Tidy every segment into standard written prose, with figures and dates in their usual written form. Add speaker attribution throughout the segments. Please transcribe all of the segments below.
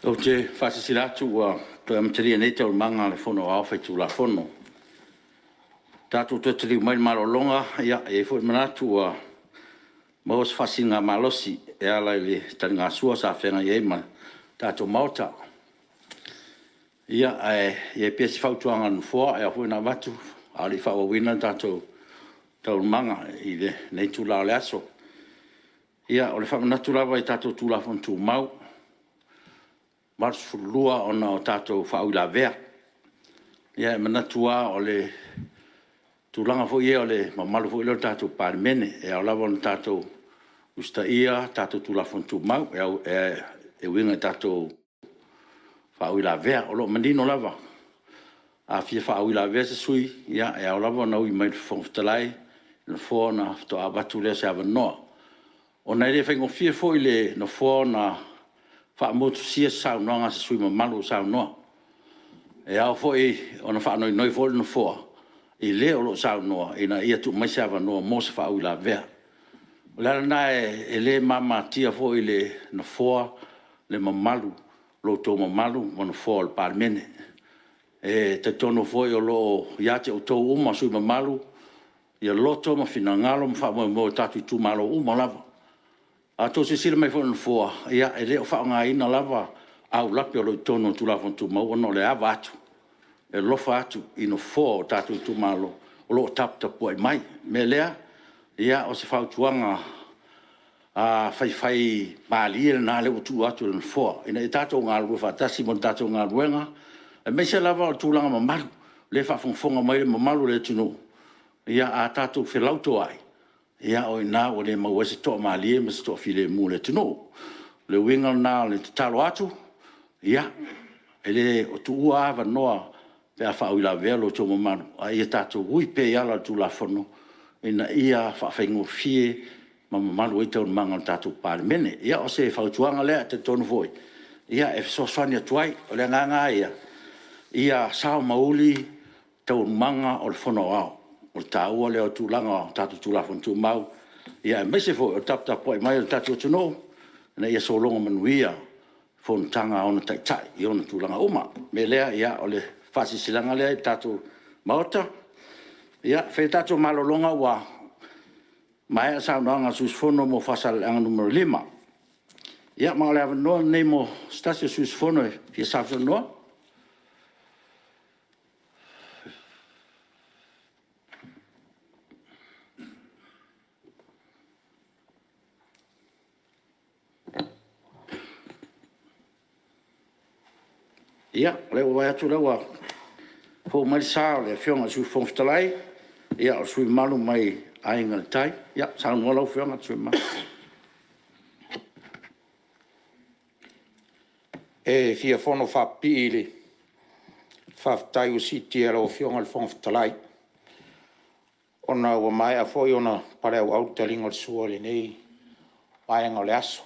Speaker 1: Ou te faasilasila atu ua toe amatalia nei Taualumaga a le Fono Aoao Faitulafono. Tatou toe taliu mai i le malologa, e i ai foi le manatu ua maua se faasiligamalosi e ala i le taligasua sa feagai ai ma le tatou Maota. Ia, ae i ai pea si fautuaga a le Nofoa e ao foi ona avatu a o le i faaauauina tatou taualumaga i lenei itula o le aso. Ia, o le faamanatu lava i tatou Tulafono Tumau 82 ona o tatou faauilavea. Ia e manatu lava o le tulaga foi lea o le mamalu foi lea o le tatou Palemene, e ao lava ona tatou usitaia tatou Tulafono Tumau e uiga i tatou faauilavea. O lo o manino lava, a fia faauilavea se sui usufono, e ao lava ona ui mai i le Fofoga Fetalai, le Nofoa ona faatoa avatu lea o se avanoa. Ona e le faigofie foi i le Nofoa ona faamotusia se saunoaga a se sui usufono mamalu o saunoa. E ao foi ona faanoinoi foi le Nofoa i le o lo o saunoa ina ia tuu mai se avanoa mo se faauilavea. O le ala lena e le mamatia foi i le Nofoa le mamalu, lo outou mamalu ma Nofoa o le Palemene. E talitonu foi o lo o ia te outou uma sui usufono mamalu loto ma finagalo ma faamoemoe o tatou itumalo uma lava. A outou silasila mai foi i le Nofoa, e le o faaaogaina lava aulape o lo o i totonu o le Tulafono Tumau ona o le ava atu, e alofa atu i Nofoa o tatou itumalo o lo o taputapuai mai. O le mea lea, o se fautuaga faifaimalie lena ua tuu atu e le Nofoa, ina ia tatou galulue faatasi mo le tatou galuega, aemaise lava o le tulaga mamalu, o lea e faafogafoga mai le mamalu o le atunuu, ia a tatou felautoai, o i ina ua le maua ai se toamalie ma se toafilemu o le atunuu. O le uiga lena o le tatalo atu, ia, e le o tuua lava avanoa pe a faauilavea lo outou mamalu, a ia tatou ui pea i ala o le Tulafono ina ia faafaigofie ma mamalu ai taualumaga o le tatou Palemene. Ia, o se fautuaga lea, ae talitonu foi e fesoasoani atu ai. O le agaga lava ia, ia sao ma uli taualumaga o le Fono Aoao. O le taua lea o tulaga o tatou Tulafono Tumau, aemaise foi o le taputapuai mai o le tatou atunuu ina ia sologa manuia fonotaga a ona taitai i ona tulaga uma. O le mea lea, o le faasilasilaga lea i le tatou Maota. Ia, e faia le tatou malologa ua maea le saunoaga a le sui usufono mo Faasaleleaga 5. Ia ma o le avanoa lenei mo se tasi o sui usufono e fia sausaunoa. Ia, o lea ua ou vaai atu o lea ua fou mai le sa o le Afioga i le Sui Fofoga Fetalai, o le sui usufono mamalu mai le Aiga i le Tai. Ia, saunoa lau Afioga i le sui usufono mamalu.
Speaker 2: E fia fonofaapipii i le faafetai ua siitia e lau Afioga i le Fofoga Fetalai, ona ua maea foi ona paleauau le taliga o le sua i lenei vaega o le aso.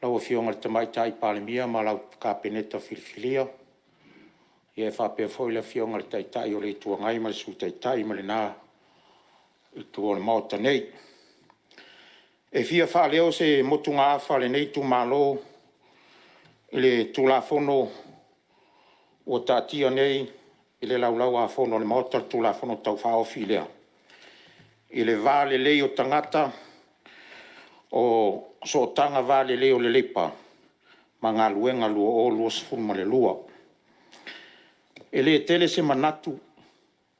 Speaker 2: Lau Afioga i le Tamaitai Palemia ma lau Kapeneta filifilia, e faapea foi le Afioga i le Taitai o le Itu Agai ma le Sui Taitai ma lena Itu o le Maota nei. E fia faaleo se motugaafa a lenei itumalo i le Tulafono ua taatia nei i le Laulau-a-Fono a le Maota le Tulafono Tau Faaofi lea, i le va lelei o tagata o Sootaga Va Lelei o Leipa ma Galuega 2022. E le tele se manatu,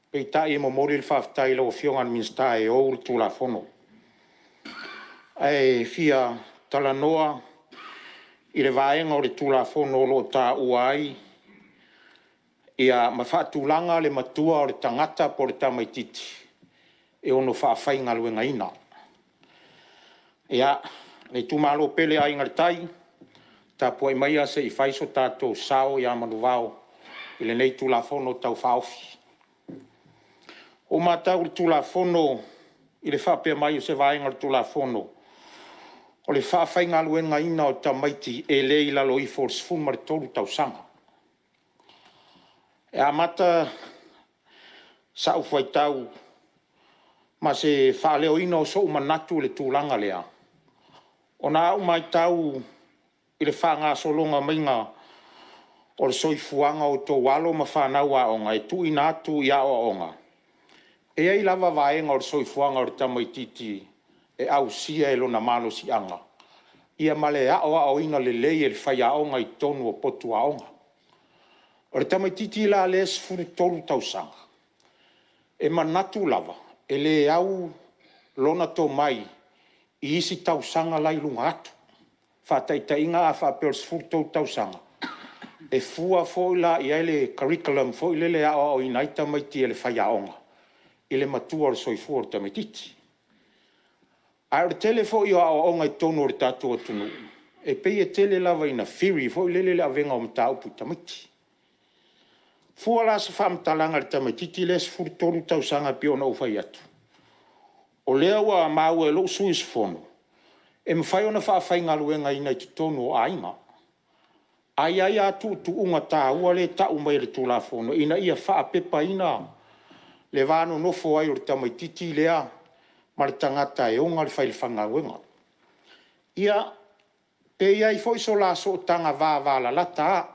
Speaker 2: peitai e momoli le faafetai i lau Afioga i le Minisita e ou le Tulafono. Ae fia talanoa i le vaega o le Tulafono o lo o taua ai ma faatulaga le matua o le tagata po o le tamaitiiti e ono faafaigaluegaina. Ia, le itumalo pele Aiga i le Tai, tapuai maia se i fai so tatou sao ia Manuvao i lenei Tulafono Tau Faaofi. Ua ou matau i le Tulafono i le faapea mai o se vaega o le Tulafono, o le faafaigaluegaina o tamaiti e le i lalo ifo o le 13 tausaga. E amata sau faitau ma se faaleoina o sou manatu i le tulaga lea, ona a ou matau i i le faagasologa maiga o le soifuaga o outou alo ma fanau aoga e tuuina atu i aoaoga, e i ai lava vaega o le soifuaga o le tamaitiiti e ausia e lona malosiaga ma le aoaoina lelei e le faiaoga i totonu o potu aoga. O le tamaitiiti la lea e 13 tausaga, e manatu lava, e le au lona tomai i isi tausaga la e i luga atu. Faataitaiga a faapea o le 13 tausaga, e fua foi la i ai le curriculum foi lele e aoaoina ai tamaiti e le faiaoga i le matua o le soifua o le tamaitiiti. Ae o le tele foi o aoaoga i totonu o le tatou atunuu, e pei e tele lava ina theory foi lele le avega o mataupu i tamaiti. Fua la se faamatalaga i le tamaitiiti lea e 13 tausaga pei ona ou fai atu, o lea ua maua e lou sui usufono, e mafai ona faafaigaluegaina i totonu o aiga. Ae i ai lava tuutuuga taua lea e tau mai e le Tulafono ina ia faapepaina le va nonofo ai o le tamaitiiti lea ma le tagata e ona le falefaigaluega. Ia, pe i ai foi so la sootaga vavalalata lava,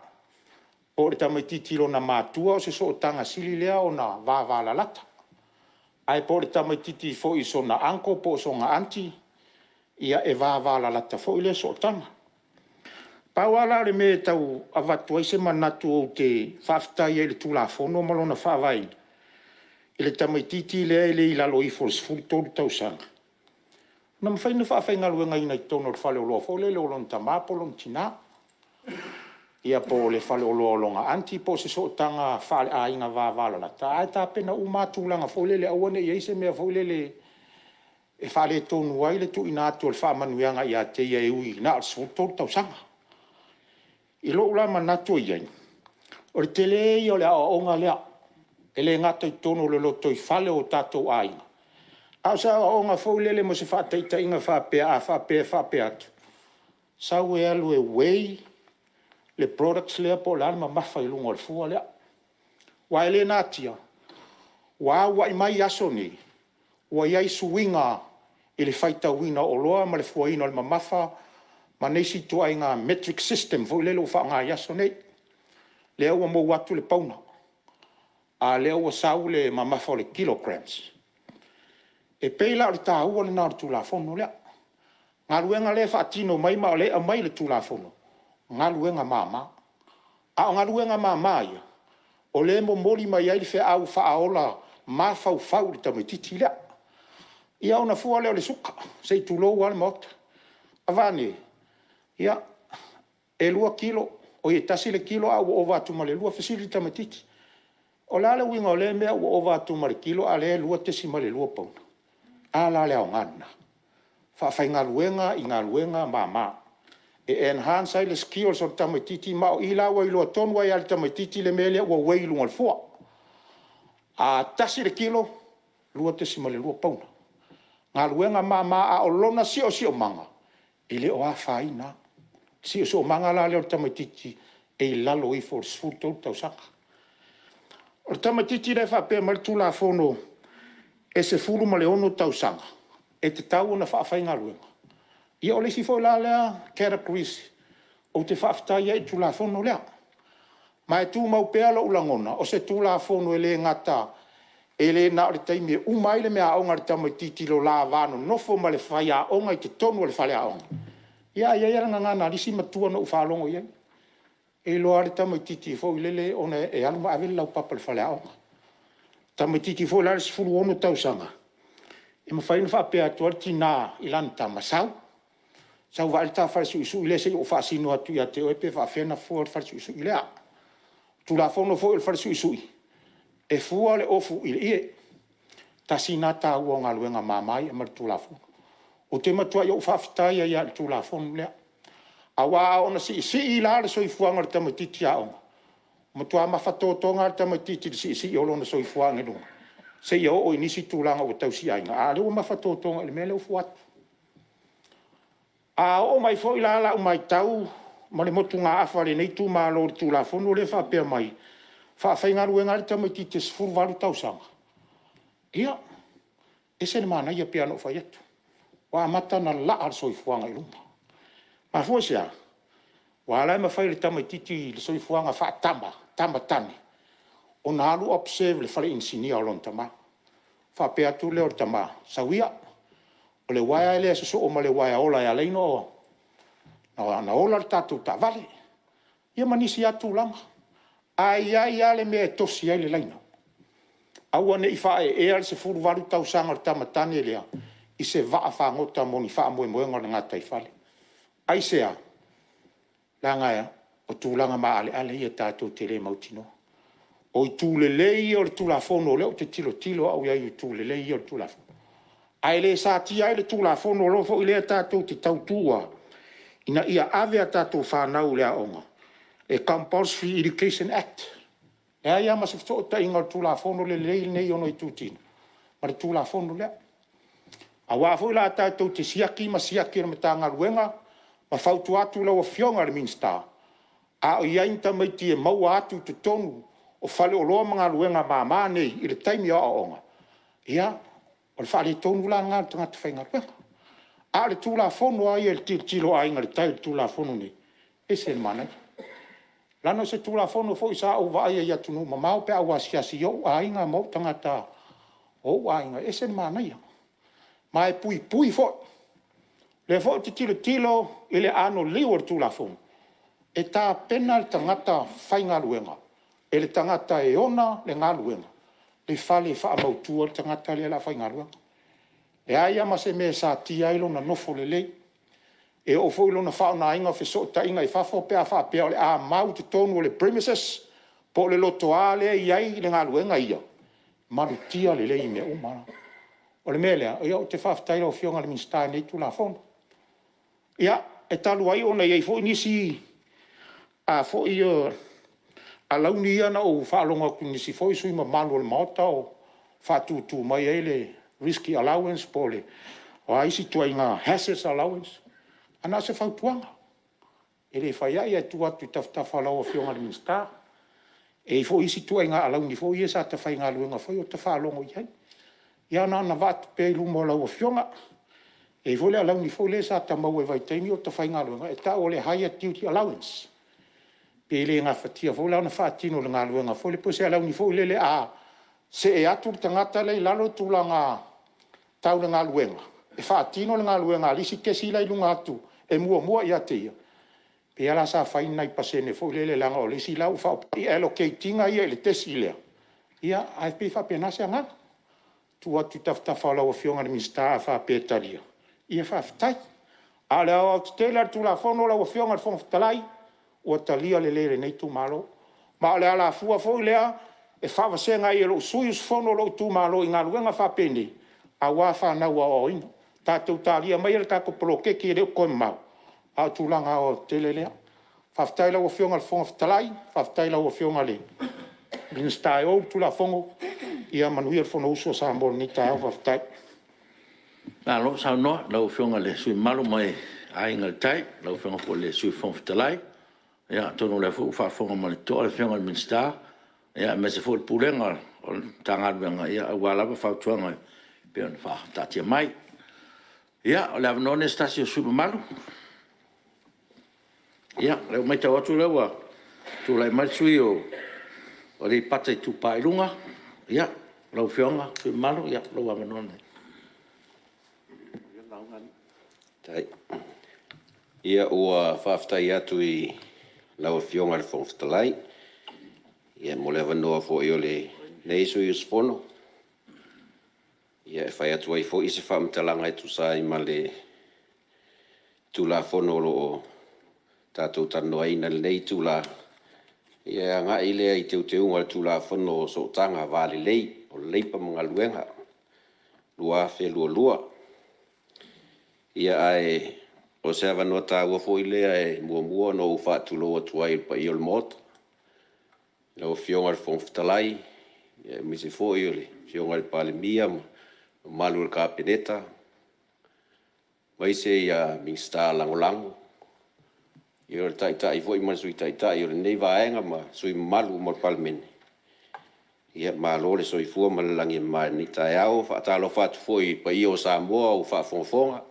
Speaker 2: po o le tamaitiiti i lona matua o se sootaga sili lea ona vavalalata, ae po o le tamaitiiti foi i sona uncle po o sona aunty, ia e vavalalata foi lea sootaga. Pau lava la o le mea e tau avatu ai se manatu ou te faafetai ai i le Tulafono ma lona faavaeina, i le tamaitiiti lea e le i lalo ifo o le 13 tausaga, na mafai ona faafaigaluegaina i totonu o le faleoloa foi lele o lona tama po o lona tina, ia po o le faleoloa o lona aunty po o se sootaga faaleaiga vavalalata, ae tapena uma lava tulaga foi lele, aua ne i i ai se mea foi lele e faaletonu ai le tuuina atu o le faamanuiaga ia te ia e ui na o le 13 tausaga. I lou la manatu e i ai, o le tele ia o le aoaoga lea, e le gata i totonu o le lotoifale o tatou aiga, a o se aoaoga foi lele mo se faataitaiga faapea a faapea e faapea atu, sau e alu e weigh le products lea po o le a le mamafa i luga o le fua lea. Aua e le natia, ua auai mai aso nei, ua i ai suiga i le faitauina o oloa ma le fuaina o le mamafa ma isi ituaiga metric system foi lele ua faaaoga i aso nei, lea ua mou atu le pauna, a o lea ua sau le mamafa o le kilograms. E pei la o le taua lena o le Tulafono lea. O galuega lea e faatino mai ma o lea e aumai e le Tulafono, o galuega mama. A o galuega mama ia, o lea e momoli mai ai le feau faaola mafaufau i le tamaitiiti lea. Ia ona fua lea o le suka, se i tulou lava le Maota. Aveane, ia, e 1 le kilo ae ua ova atu ma le 2. Fesili i le tamaitiiti, o le a le uiga o lea mea ua ova atu ma le kilo a o lea e 2.2 pauna? A la le aoga lena, faafaigaluega i galuega mama e enhance ai le skills o le tamaitiiti, ma o i la ua iloa tonu ai lava e le tamaitiiti le mea lea ua weigh i luga o le fua. A 1 le kilo, 2.2 pauna. Galuega mama, a o lona siosiomaga, e le o afaina lava. Le siosiomaga la lea o le tamaitiiti e i lalo ifo o le 13 tausaga. O le tamaitiiti lea e faapea mai le Tulafono e 16 tausaga e tatau ona faafaigaluega, ia o le isi foi la lea categories ou te faafetai ai i le Tulafono lea. Ma e tumau pea lou lagona, o se Tulafono e le gata e le na o le taimi e uma ai le meaaoga a le tamaitiiti i lo la va nonofo ma le faiaoga i totonu o le faleaoga, ae i ai lava le gagana a le isi matua na ou faalogo i ai, e iloa lava le tamaitiiti foi lele ona e alu ma ave le laupapa i le faleaoga. Le tamaitiiti foi la lea 16 tausaga, e mafai ona faapea atu le tina i lana tama, sau, sau e vaai le ta fale suisui lea se i ou faasino atu ia te oe pe faapefea ona fua le fale suisui lea. O le tulafono foi o le fale suisui, e fua le ofu i le ie. Tasi lena taua o galuega mama ia e aumai e le Tulafono. Ou te matuai ou faafetai ai lava i le Tulafono lea, aua a oo ina siisii la le soifuaga o le tamaitiiti aoga, ua matua mafatotoga lava le tamaitiiti i le siisii o lona soifuaga i luga, seia oo i nisi tulaga ua tausiaiga, a o lea ua mafatotoga i le mea lea ua fua atu. A oo mai foi la lau matau ma le motugaafa a lenei itumalo i le Tulafono lea e faapea mai e faafaigaluega ai le tamaitiiti e 18 tausaga, ia, e ese le manaia e pei ona ou fai atu, ua amata ona laa le soifuaga i luga. E mafua i se a? Aua o la e mafai e le tamaitiiti i le soifuaga faa-tama, tama tane, ona alu observe i le fale inisinia o lona tama. Ona faapea atu lea o le tama, sau ia, o le uaea lea e sosoo ma le uaea ola e ala ai ona ola le tatou taavale, ia ma nisi lava tulaga. Ae i ai lava le mea e tosi ai le laina, aua ne i faaeeina le 18 tausaga o le tama tane lea i se vaafagota mo ni faamoemoega o le gataifale. Aisea? Leaga o tulaga maaleale ia tatou te le mautinoa. O itu lelei ia o le Tulafono o lea ou te tilotilo au i ai i itu lelei ia o le Tulafono. Ae le satia ai le Tulafono foi lea tatou te tautu lava ina ia ave a tatou fanau i le aoga, le Compulsory Education Act. E leai lava ma se fesootaiga o le Tulafono lelei lenei i ona itutino ma le Tulafono lea. Aua foi la tatou te siaki ma siaki e le Matagaluega ma fautua atu i lau Afioga i le Minisita, a o i ai ni tamaiti e maua atu i totonu o faleoloa ma galuega mama nei i le taimi o aoaoga, ia, o le faaletonu la lena o le tagata faigaluega. A o le Tulafono lava ia i le tilotilo a Aiga i le Tai i le Tulafono lenei, e ese le manaia. Leaga o se Tulafono foi sa ou vaaia i atunuu mamao pe a ou asiasi i ou aiga ma ou tagata o ou aiga, e ese le manaia, ma e puipui foi. O lea foi ou te tilotilo i le anoliu o le Tulafono, e tapena le tagata faigaluega e le tagata e ona le galuega le fale e faamautu ai le tagata lea o le a faigaluega. E leai lava ma se mea e satia ai lona nofo lelei, e oo foi i lona faaaogaina o fesootaiga i fafo pe a faapea o le a mau i totonu o le premises po o le lotoa lea e i ai le galuega ia, e malutia lelei i mea uma lava. O le mea lea, ou te faafetai i lau Afioga i le Minisita i lenei Tulafono. Ia, e talu ai ona e i ai foi nisi alauni ia na ou faalogo atu i nisi foi sui usufono mamalu o le Maota o faatutu mai ai le risk allowance po o a isi ituaiga hazard allowance. Ae na o se fautuaga, e le fai ai ae tuu atu i tafatafa o lau Afioga i le Minisita. E i ai foi isi ituaiga alauni foi ia sa ota faigaluega foi o ta faalogo i ai. Ia na ona avatu pea i luma o lau Afioga. E i ai foi le alauni foi lea sa ta maua i vaitaimi a o ota faigaluega e tau o le higher duty allowance, pe le gafatia foi la ona faatino i le galuega foi lea, po o se alauni foi lele a see atu le tagata lea i lalo le tulaga tau le galuega e faatino le galuega a le isi kesi la e i luga atu e muamua ia te ia, pei lava la sa fai ni nai pasene foi lele leaga o le isi la ua faaopoopo i allocate ina ia i le kesi lea, ae pei e faapena se agaga. Tuu atu i tafatafa o lau Afioga i le Minisita a faapea e talia, ia faafetai. A o le aoaotetele lava o le Tulafono lau Afioga i le Fofoga Fetalai, ua talia lelei e lenei itumalo. Ma o le alafua foi lea e faavasega ai e lou sui usufono o lou itumalo i galuega faapenei aua fanau aoaoina. Tatou talia maia le tatou poloketi e le o toe mamao, a o tulaga aoaotetele lea. Faafetai i lau Afioga i le Fofoga Fetalai, faafetai i lau Afioga i le Minisita e ou le Tulafono, ia manuia le Fonousu a Samoa i lenei taeao. Faafetai. Malo saunoa i lau Afioga i le sui usufono mamalu mai Aiga i le Tai, lau Afioga foi i le Sui Fofoga Fetalai. Ia atonu o lea foi ua faafofoga ma le totoa le Afioga i le Minisita aemaise foi le Pulega o le Matagaluega aua lava fautuaga e pei ona faataatia mai. Ia, o le avanoa lenei o se tasi o sui usufono mamalu. Ia, o lea ua matau atu o lea ua tulai mai le sui usufono mo Aleipata Itupa i Luga. Ia, lau Afioga i le sui usufono mamalu, lou avanoa lenei.
Speaker 3: Ia, ua faafetai atu i lau Afioga i le Fofoga Fetalai mo le avanoa foi o lenei sui usufono e fai atu ai foi se faamatalaga e tusa ai ma le Tulafono o lo o tatou talanoaina i lenei itula, e agai lea i Teuteuga o le Tulafono o Sootaga Va Lelei o Leipa ma Galuega 2022. Ia ae o se avanoa taua foi lea e muamua ona ou faatulou atu ai i le paia o le Maota, i lau Afioga i le Fofoga Fetalai, aemaise foi o le Afioga i le Palemia ma le mamalu o le Kapeneta, aemaise Minisita Lagolago, ia o le Taitai foi ma le Sui Taitai o lenei Vaega ma sui usufono mamalu uma o le Palemene, ia malo le soifua ma le lagi e mama i lenei taeao. E faatalofa atu foi i le paia o Samoa o faafogafoga,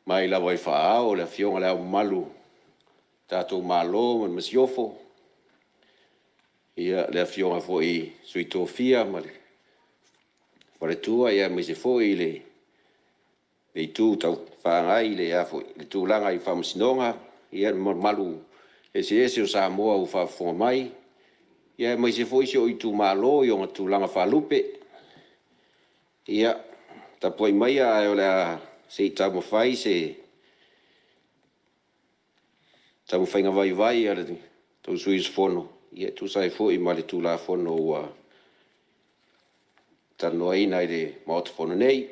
Speaker 3: mai lava i le faa-Ao le Afioga i Le Ao Mamalu tatou Malo ma le Masiofo, le Afioga foi i le Sui Tofia ma le faletua, aemaise foi le Itu Fefaatauagai i le tulaga i Faamasinoga, ia le mamalu eseese o Samoa ua faafofoga mai, aemaise foi si ou itumalo i ona tulaga faalupe. Ia, tapuai maia ae o le a se i taumafai se taumafaiga vaivai a lo outou sui usufono e tusa ai foi ma le Tulafono ua talanoaina i le Maota Fono nei.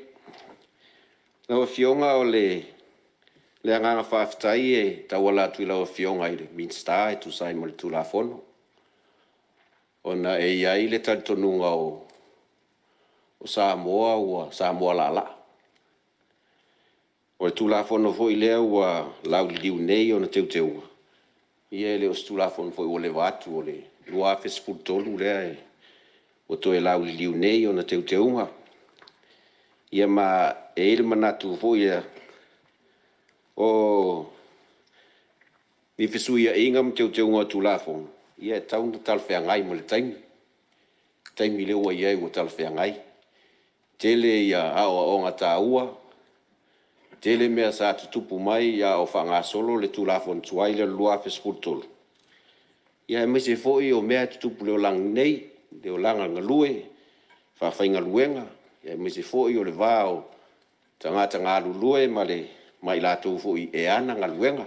Speaker 3: Lau Afioga o le agaga faafetai e tauala atu i lau Afioga i le Minisita e tusa ai ma le Tulafono, ona e i ai le talitonuga o Samoa ua Samoa laalaa. O le Tulafono foi lea ua lauliliu nei ona teuteuga, ia e le o se Tulafono foi ua leva atu, o le 2013 lea ua toe lauliliu nei ona teuteuga. Ia ma e i ai le manatu foi lea, o ni fesuiaiga ma teuteuga o Tulafono, ia e tatau ona talafeagai ma le taimi, le taimi lea ua i ai ua talafeagai. E tele aoaoga taua, tele mea sa tutupu mai a o faagasolo le Tulafono tuai lea o le 2013, aemaise foi o mea tutupu i le olaga nei, le olaga galue, faafaigaluega, aemaise foi o le va o tagata galulue ma i latou foi e ana galuega,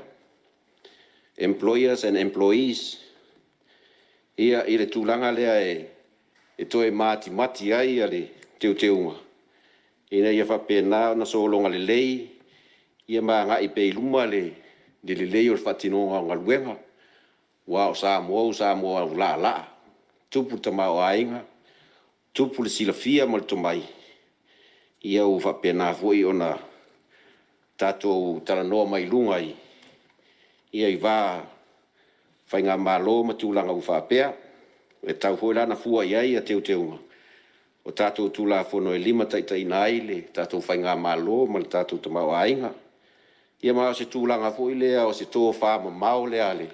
Speaker 3: employers and employees, ia, i le tulaga lea e toe matimati ai le teuteuga, ina ia faapena ona sologa lelei ma agai pea i luma le lelei o le faatinoga o galuega. Aua o Samoa ua Samoa ua laalaa, tupu le tamaoaiga, tupu le silafia ma le tomai, ia ua faapena foi ona tatou talanoa mai luga i va faigamalo ma tulaga uma faapea. E tatau foi la ona fua i ai teuteuga o tatou Tulafono e limataitaiina ai le tatou faigamalo ma le tatou tamaoaiga. Ia ma o se tulaga foi lea o se tofamamao lea a le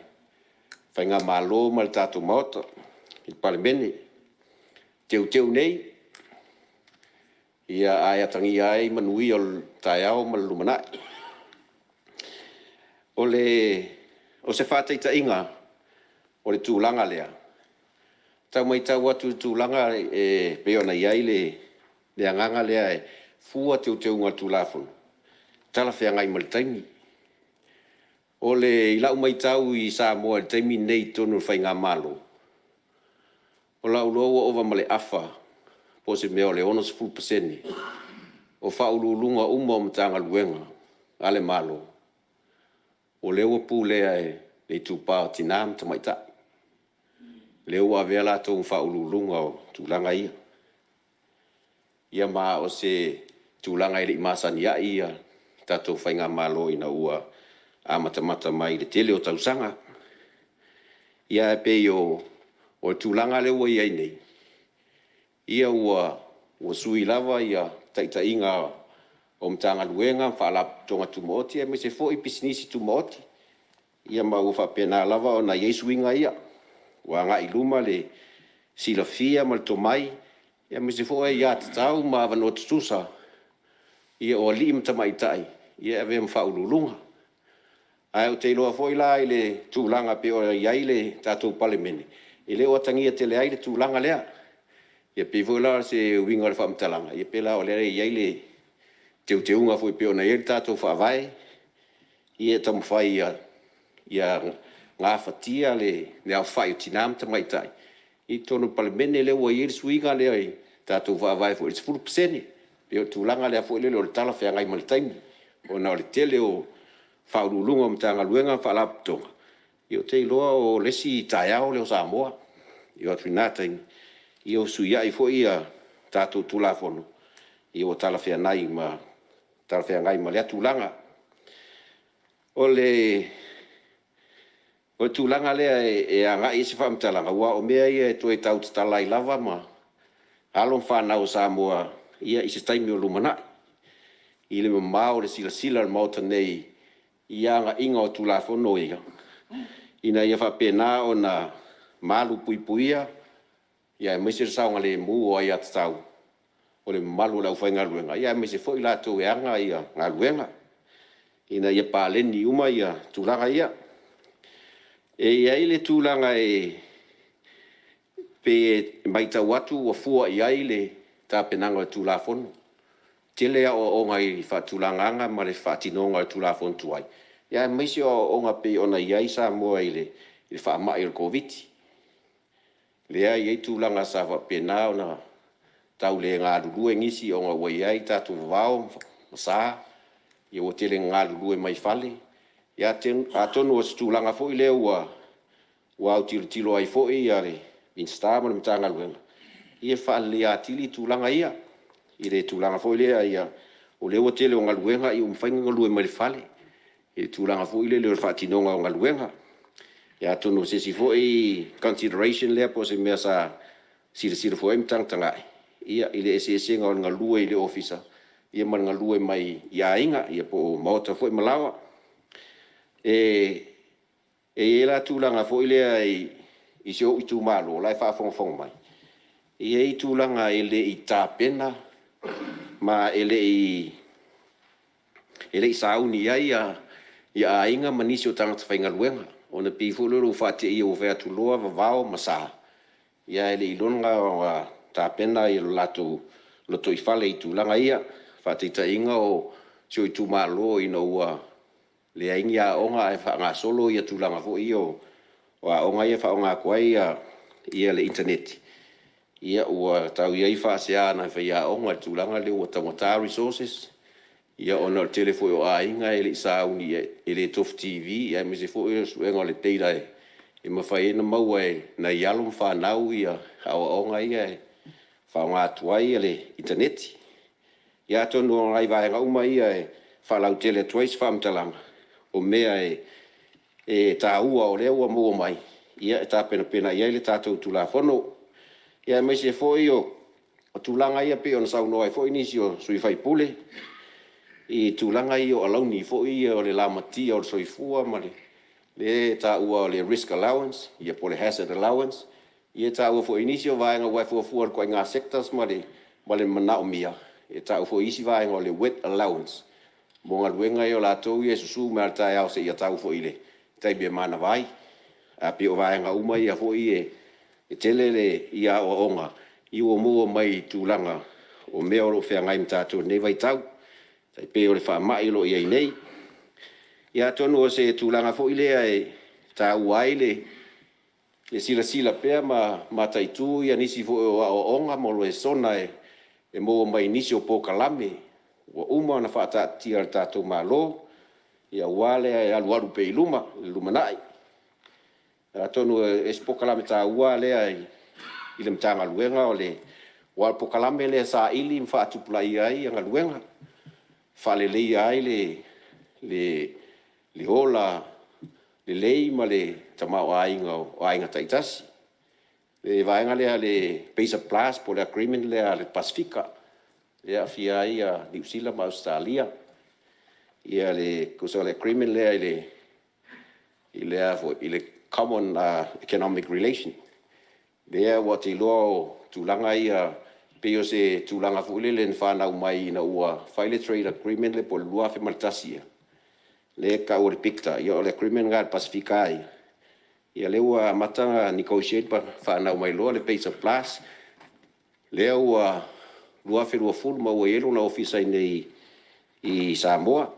Speaker 3: faigamalo ma le tatou Maota, le Palemene, teuteu nei, ae atagia ai manuia o taeao ma le lumanai. O se faataitaiga o le tulaga lea, e tau matau atu i le tulaga e pei ona i ai le agaga lea e fua teuteuga o le Tulafono, talafeagai ma le taimi. I lau matau i Samoa i le taimi lenei i totonu o le faigamalo, o lau iloa ua ova ma le afa po o se mea o le 60% o Ofisa Sili o Pulega uma o Matagaluega a le Malo, o lea ua pulea e le itupa o tina ma tamaitai, lea ua avea latou ma Faauluuluga o tulaga ia. Ia ma o se tulaga e le i masani ai le tatou faigamalo ina ua amatamata mai i le tele o tausaga. Ia ae pei o le tulaga lea ua i ai nei, ia ua sui lava taitaiga o Matagaluega ma Faalapotopotoga Tumaoti aemaise foi Pisinisi Tumaoti, ia ma ua faapena lava ona i ai suiga ia, ua agai i luma le silafia ma le tomai, aemaise foi o aiatatau ma avanoa tutusa o alii ma tamaitai e avea ma Faauluuluga. Ae ou te iloa foi la i le tulaga e pei ona i ai le tatou Palemene, e le o atagia tele ai le tulaga lea. E pei foi la o se uiga o le faamatalaga, e pei la o lea e i ai le teuteuga foi pei ona i ai le tatou Faavae, ia taumafai ia gafatia le aofai o tina ma tamaitai i totonu o le Palemene lea ua i ai le suiga lea i le tatou Faavae foi i le 10%. E pei o le tulaga lea foi lele o le talafeagai ma le taimi, ona o le tele o Ofisa Sili o Pulega o Matagaluega ma Faalapotopotoga, ia ou te iloa o le isi taeao lea o Samoa. E oo atu i na taimi, ia ua fesuiai foi tatou Tulafono ua talafeagai ma lea tulaga. O le tulaga lea e agai i ai se faamatalaga, aua o mea ia e toe tau tatala ai lava alo ma fanau a Samoa i se taimi o lumanai, i le mamao o le silasila a le Maota nei i againa o Tulafono ia. ina ia faapena ona malupuipuia aemaise le saogalemu o aiatatau o le mamalu o le aufaigaluega, aemaise foi i latou e ana galuega, ina ia paleni uma tulaga ia. E i ai le tulaga e pei e matau atu ua fua i ai le tapenaga o le Tulafono. E tele aoaoga i le faatulagaga ma le faatinoga o le Tulafono tuai, aemaise o aoaoga e pei ona i ai Samoa i le faamai o le Koviti-19. Lea e i ai tulaga sa faapena ona tau le galulue nisi ona ua i ai tatou vavao ma sa, ia ua tele ina galulue mai fale. Ia atonu o se tulaga foi lea ua autilotilo ai foi le Minisita ma le Matagaluega ia faaleleia atili tulaga ia i le tulaga foi lea o lea ua tele o galuega ua mafai ona galue mai le fale i le tulaga foi lele o le faatinoga o galuega. Ia atonu o se isi foi consideration lea po o se mea sa silasila foi i ai ma tagatagai i le eseesega o le galue i le Ofisa ma le galue mai aiga ia po o maota foi ma laoa. E i ai la tulaga foi lea i si ou itumalo o la e faafogafoga mai, e i ai tulaga e le i tapena ma e le i sauni i ai aiga ma nisi o tagata faigaluega, ona e pei foi lele ua faateia ua fai atu loa vavao ma sa, ae le i iloga ona tapena lo latou lotoifale i tulaga ia. Faataitaiga o si ou itumalo ina ua leai ni aoga ae faagasolo tulaga foi ia o aoga ia e faaaoga atu ai le initaneti, ia ua tau i ai faasea a nai faiaoga i le tulaga lea ua taugata resources, ona o le tele foi o aiga e le i sauni e le tofu TV aemaise foi o le suega o le data e mafai ai ona maua e nai alo ma fanau aoaoga ia e faaaoga atu ai le initaneti. Ia atonu o nai vaega uma ia e faalautele atu ai se faamatalaga, o mea e taua o lea ua maua mai e tapenapena i ai le tatou Tulafono. Ia aemaise foi o tulaga ia pei ona saunoa ai foi nisi o sui usufono i tulaga ia o alauni foi ia o le lamatia o le soifua ma le mea lea e taua o le risk allowance po o le hazard allowance, ia e taua foi e nisi o vaega aua e fuafua i le ituaiga sectors ma le manaomia, e tau foi e isi vaega o le wet allowance mo galuega ia o latou ia e susu mai lava i le taeao seia tau foi i le taimi e manava ai. Ae pei o vaega uma ia foi e tele aoaoga ua maua mai i tulaga o mea o lo o feagai ma tatou i lenei vaitau, e tai pei o le faamai o lo o i ai nei. Ia atonu o se tulaga foi lea e taua ai le silasila pea ma mataitu nisi foi o aoaoga ma lesona e maua mai nisi o polokalame ua uma ona faataatitia e le tatou Malo aua le alualu pea i luma i le lumanai. Atonu o le isi polokalame taua lea i le Matagaluega aua o le polokalame lea e saili ma faatupulaia ai galuega, faaleleia ai le ola lelei ma le tamaoaiga o aiga taitasi. Le vaega lea a le PACER Plus po o le agreement lea a le Pasefika lea e aafia ai Niu Sila ma Ausetalia, tusa o le agreement lea i le Common Economic Relation, lea ou te iloa o tulaga ia pei o se tulaga foi lele na fanau mai ina ua fai le trade agreement lea po o le 2001 ea, lea e tau o le PICTA, o le agreement lena a le Pasefika lava ia, lea ua amata ona negotiate ma fanau mai loa le PACER Plus, lea ua 2020 ma ua i ai lona Ofisa i inei i Samoa,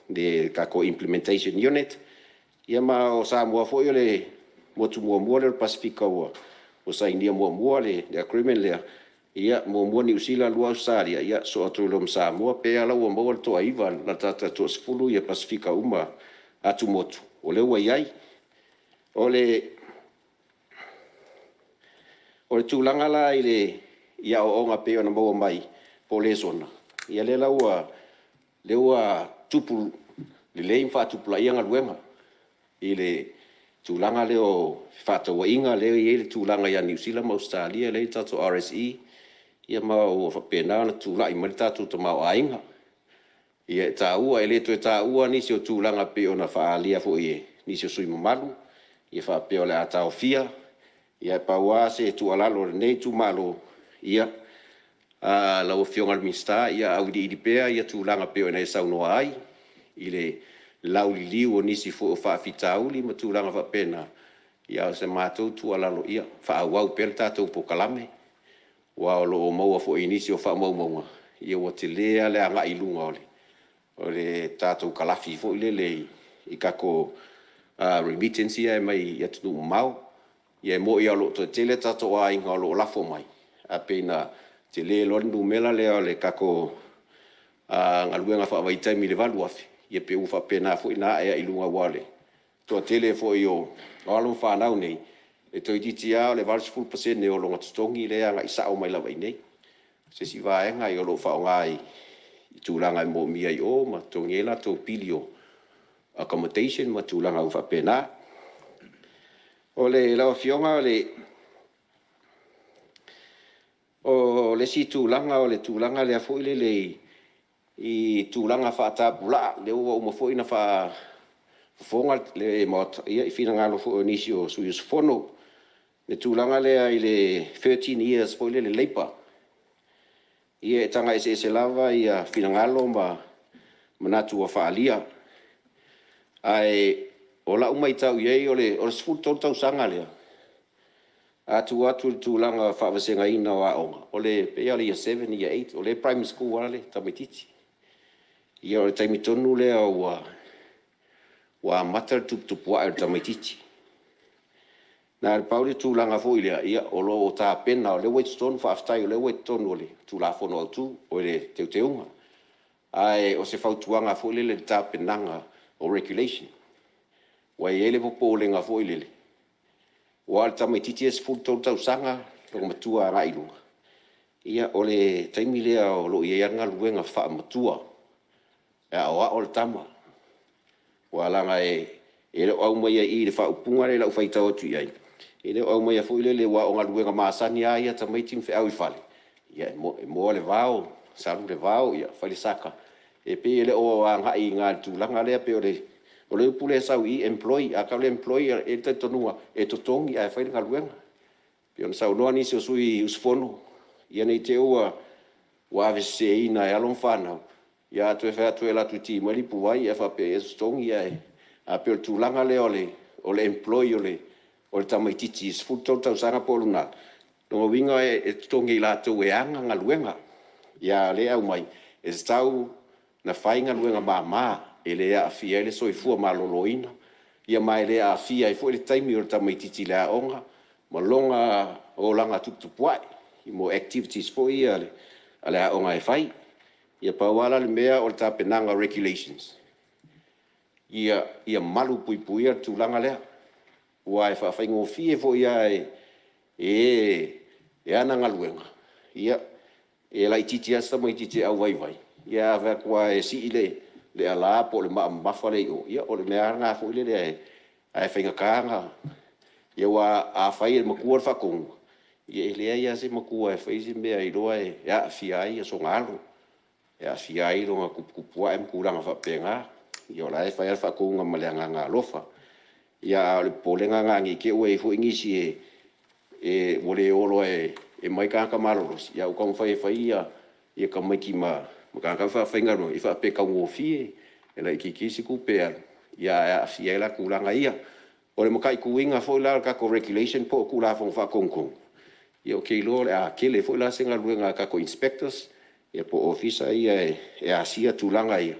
Speaker 3: le tatou Implementation Unit. Ia ma o Samoa foi o le motu muamua lea o le Pasefika ua sainia muamua le agreement lea, ia muamua Niu Sila lua Ausetalia, ia sosoo atu loa ma Samoa. E pei lava la ua maua le toa-9 latalata i le toa-10 Pasefika uma atumotu o lea ua i ai. O le tulaga la i aoaoga e pei ona maua mai po o lesona, ia lea la ua tupu lelei ma faatupulaia galuega i le tulaga lea o fefaatauaiga lea e i ai le tulaga ia Niu Sila ma Ausetalia lea e i ai le tatou RSE, ia ma ua faapena ona tulai mai le tatou tamaoaiga. Ia e taua, e le toe taua nisi o tulaga e pei ona faaalia foi e nisi o sui usufono mamalu e faapea o le a taofia. Ia ae pau lava se tuualalo a lenei itumalo, ia, lau Afioga i le Minisita, ia auiliili pea tulaga e pei ona e saunoa ai i le lauliliu o nisi foi o faafitauli ma tulaga faapena, ia a o se matou tuualalo, ia faaauau pea le tatou polokalame, aua o lo o maua foi i nisi o faamaumauga, ua tele lava le agai i luga o le tatou kalafi foi lele i tatou remittance ia e aumai atunuu mamao. Ia e moni lava o lo o toatele tatou aiga o lo o lafo mai, ae pei na tele loa le numera lea o le tatou galuega faavaitaimi i le 8,000, ia pei ua faapena foi ona ae ai i luga aua o le toatele foi o alo ma fanau nei, e toeitiiti lava o le 80% o lona totogi lea e agai sao mai lava i inei. O se isi vaega o lo o faaaoga i tulaga e moomia i o ma totogi ai latou pili o accommodation ma tulaga uma faapena. Lau Afioga o le isi tulaga o le tulaga lea foi lele i tulaga faatapulaa, lea ua uma foi ona faafofoga le Maota i finagalo foi o nisi o sui usufono i le tulaga lea i le 13 years foi lele labour. Ia e taga eseese lava finagalo ma manatu ua faaalia. Ae o lau matau i ai o le 13 tausaga lea, a tuu atu i le tulaga o le faavasegaina o aoga, e pei lava o le Yr 7 Yr 8 o lea e primary school lava le tamaitiiti. Ia o le taimi tonu lea ua amata le tuputupuae o le tamaitiiti. Na o le pau le tulaga foi lea, o lo o tapena o lea ua i totonu, faafetai o lea ua i totonu o le Tulafono Autu o le Teuteuga. Ae o se fautuaga foi lea i le tapenaga o Regulation, aua e i ai le popolega foi lele, aua o le tamaitiiti e 13 tausaga lona matua agai i luga, ia o le taimi lea o lo o i ai lava le galuega faamatua e aoao le tama. Aua leaga e le o aumaia i i i le faaupuga lea i lau faitau atu i ai, e le o aumaia foi lele aua o galuega masani lava ia a tamaiti ma feau i le fale, ia e moa le vao, salu le vao, fai le saka, e pei e le o agai i ina i le tulaga lea. E pei o le upu lea e sau i i employ, a tau le employ e i ai le talitonuga e totogi ae fai le galuega. E pei ona saunoa nisi o sui usufono, ina ne i te i ua aveseseina e alo ma fanau, ia a toe fai atu e alu atu e ki mai le ipuvai ae faapea e totogi ae… Ae pei o le tulaga lea o le employ o le tamaitiiti 13 tausaga po o luga ae, o lona uiga e totogi e i latou e ana galuega. Ia a o lea e aumai, e tatau ona fai galuega mama e le aafia ai le soifua maloloina, ia ma e le aafia ai foi le taimi o le tamaitiiti i le aoga ma lona olaga tuputupuae mo activities foi ia a le aoga e fai. Ia pau lava la le mea o le tapenaga o Regulations, ia malupuipuia le tulaga lea, aua e faafaigofie foi lava e e e ana galuega, ia e laitiiti lava si tamaitiiti e auvaivai, ia a fai atu lava e sii le ala po o le maa mamafa lea i o, ia o le mea lava lena foi lele ae faigata ona… Aua afai e le matua le faatonuga, ia e leai lava se matua e faia se mea ailoga e aafia ai sona alo, e aafia ai lona tuputupuae ma tulaga faapena. Ia o la e fai lava le faatonuga ma le agaga alofa. Ia a o le popolega lena ne i te i ua i ai foi nisi ua le o loa e aumai tagata malolosi, a ua taumafai e fai tamaiti ma tagata faafaigaluega, ia faapea e taugofie, e laitiiti se tupe e alu, ae aafia ai la tulaga ia. O le mataituina foi la o tatou Regulation po o Tulafono Faatonutonu, ia ou te iloa o le a tele foi la se galuega a tatou inspectors po o Ofisa ia e asia tulaga ia,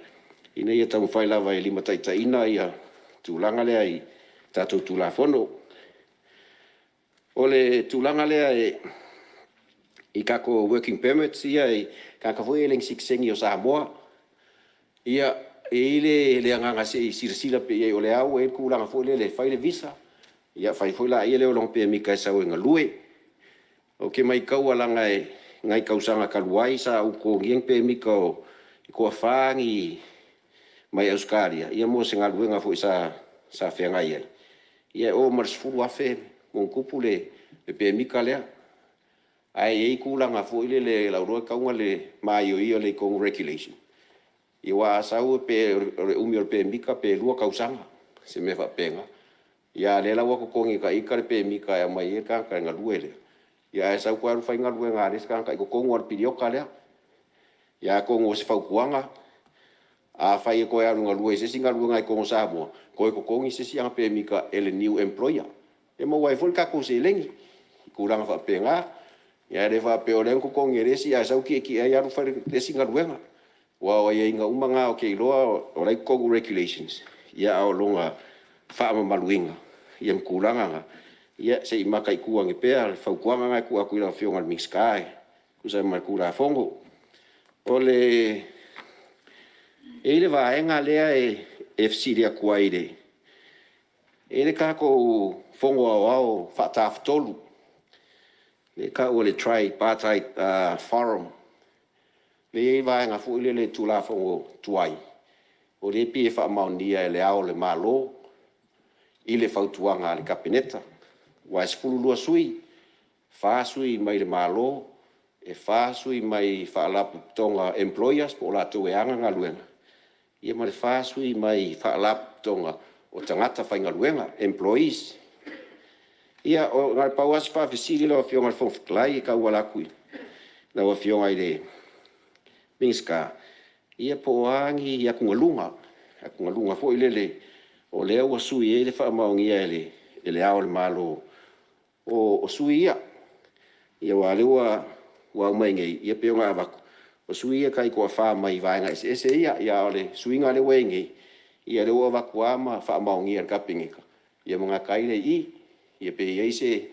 Speaker 3: ina ia taumafai lava e limataitaiina le tulaga lea i tatou Tulafono. O le tulaga lea i tatou working permits ia i tagata foi ia e le o ni sitiseni o Samoa. Ia, e i ai le agaga se i silasila pea i ai o lea lava ua i ai le tulaga foi lele e fai le visa, ia fai foi lea o lona pemita e sau e galue. Ou te mataua leaga i nai tausaga talu ai sa ou totogiina ni pemita e toa-fa ni mai Ausetalia mo se galuega foi sa feagai ai, ia e ova ma le $10,000+ le pemita lea. Ae i ai tulaga foi lele o lau iloa e tatau ona maioio lelei i totonu o Regulations, aua a sau pe o le umi o le pemita pe 2 tausaga. se mea faapena. Ia a o lea la ua totogi e ita le pemita e aumai ai le tagata e galue lea, ia ae sau toe alu fai le galuega a le isi tagata i totonu lava o le piriota lea. Ia atonu o se fautuaga, afai e toe alu e galue i se isi galuega i totonu o Samoa, toe totogi se isi ana pemita e le new employer, e maua ai foi le tatou seleni i tulaga faapena. Ia ae le faapea o lea na totogi e le isi ae sau tietie ai alu fai le isi galuega. Aua o aiaiga uma na ou te iloa o la e i totonu o Regulations, ia a o lona faamamaluina ia ma tulaga na, ia se i mataitu ane pea le fautuaga lena e tuu atu i lau Afioga i le Minisita e tusa ai ma le Tulafono. E i ai le vaega lea e fesili atu ai e i ai le tatou Fono Aoao faa-Tafatolu lea e tau o le Tripartite Forum, lea e i ai vaega foi lele i le Tulafono tuai, o lea e pei e faamaonia e Le Ao o le Malo i le fautuaga a le Kapeneta, aua e 12 sui, e 4 sui mai le Malo, e 4 sui mai Faalapotopotoga employers po o latou e ana galuega, ia ma le 4 sui mai Faalapotopotoga o tagata faigaluega, employees. Ia na o le pau lava si faafesili lau Afioga i le Fofoga Fetalai e tauala atu i lau Afioga i le Minisita, ia po o a ni atugaluga, atugaluga foi lele o lea ua sui ai le faamaonia e Le Ao o le Malo o sui ia. Ia aua o lea ua aumai nei, e pei ona avatu, o sui ia e taitoafa mai vaega eseese ia. A o le suiga lea ua i ai nei, ia lea ua avatu lava ma faamaonia e le Kapeneta ia ma gata ai lea i i. Ia pe i ai se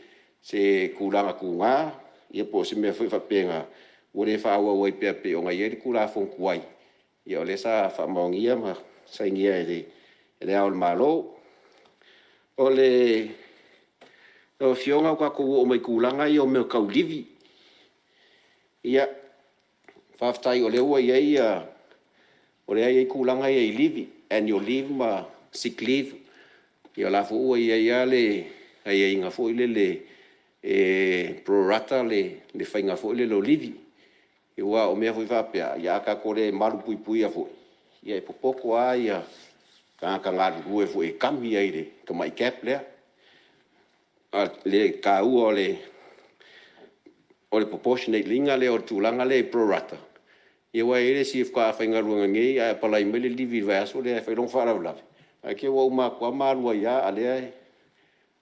Speaker 3: tulaga tuga ia po o se mea foi faapena ua le faaauau ai pea pei ona i ai le Tulafono tuai, o lea sa faamaonia ma sainia e Le Ao o le Malo. Lau Afioga ua tatou oo mai i tulaga ia o mea tau livi. Ia, faafetai o lea ua i ai tulaga ia i livi, annual leave ma sick leave, ia o la foi ua i ai lava le aiaiga foi lele e prorata le faiga foi lele o livi. Aua o mea foi faapea, a tatou le malupuipuia foi, ia e popoto lava tagata galulue foi e kami ai i le tamai cap lea. A o le taua o le proportionate ina lea o le tulaga lea i le prorata, aua e i ai le isi faatoa faigaluega nei ae apalai mai le livi i le vaiaso lea e fai lona faalavelave, ae te i ua uma atu lava ma alu ai lava a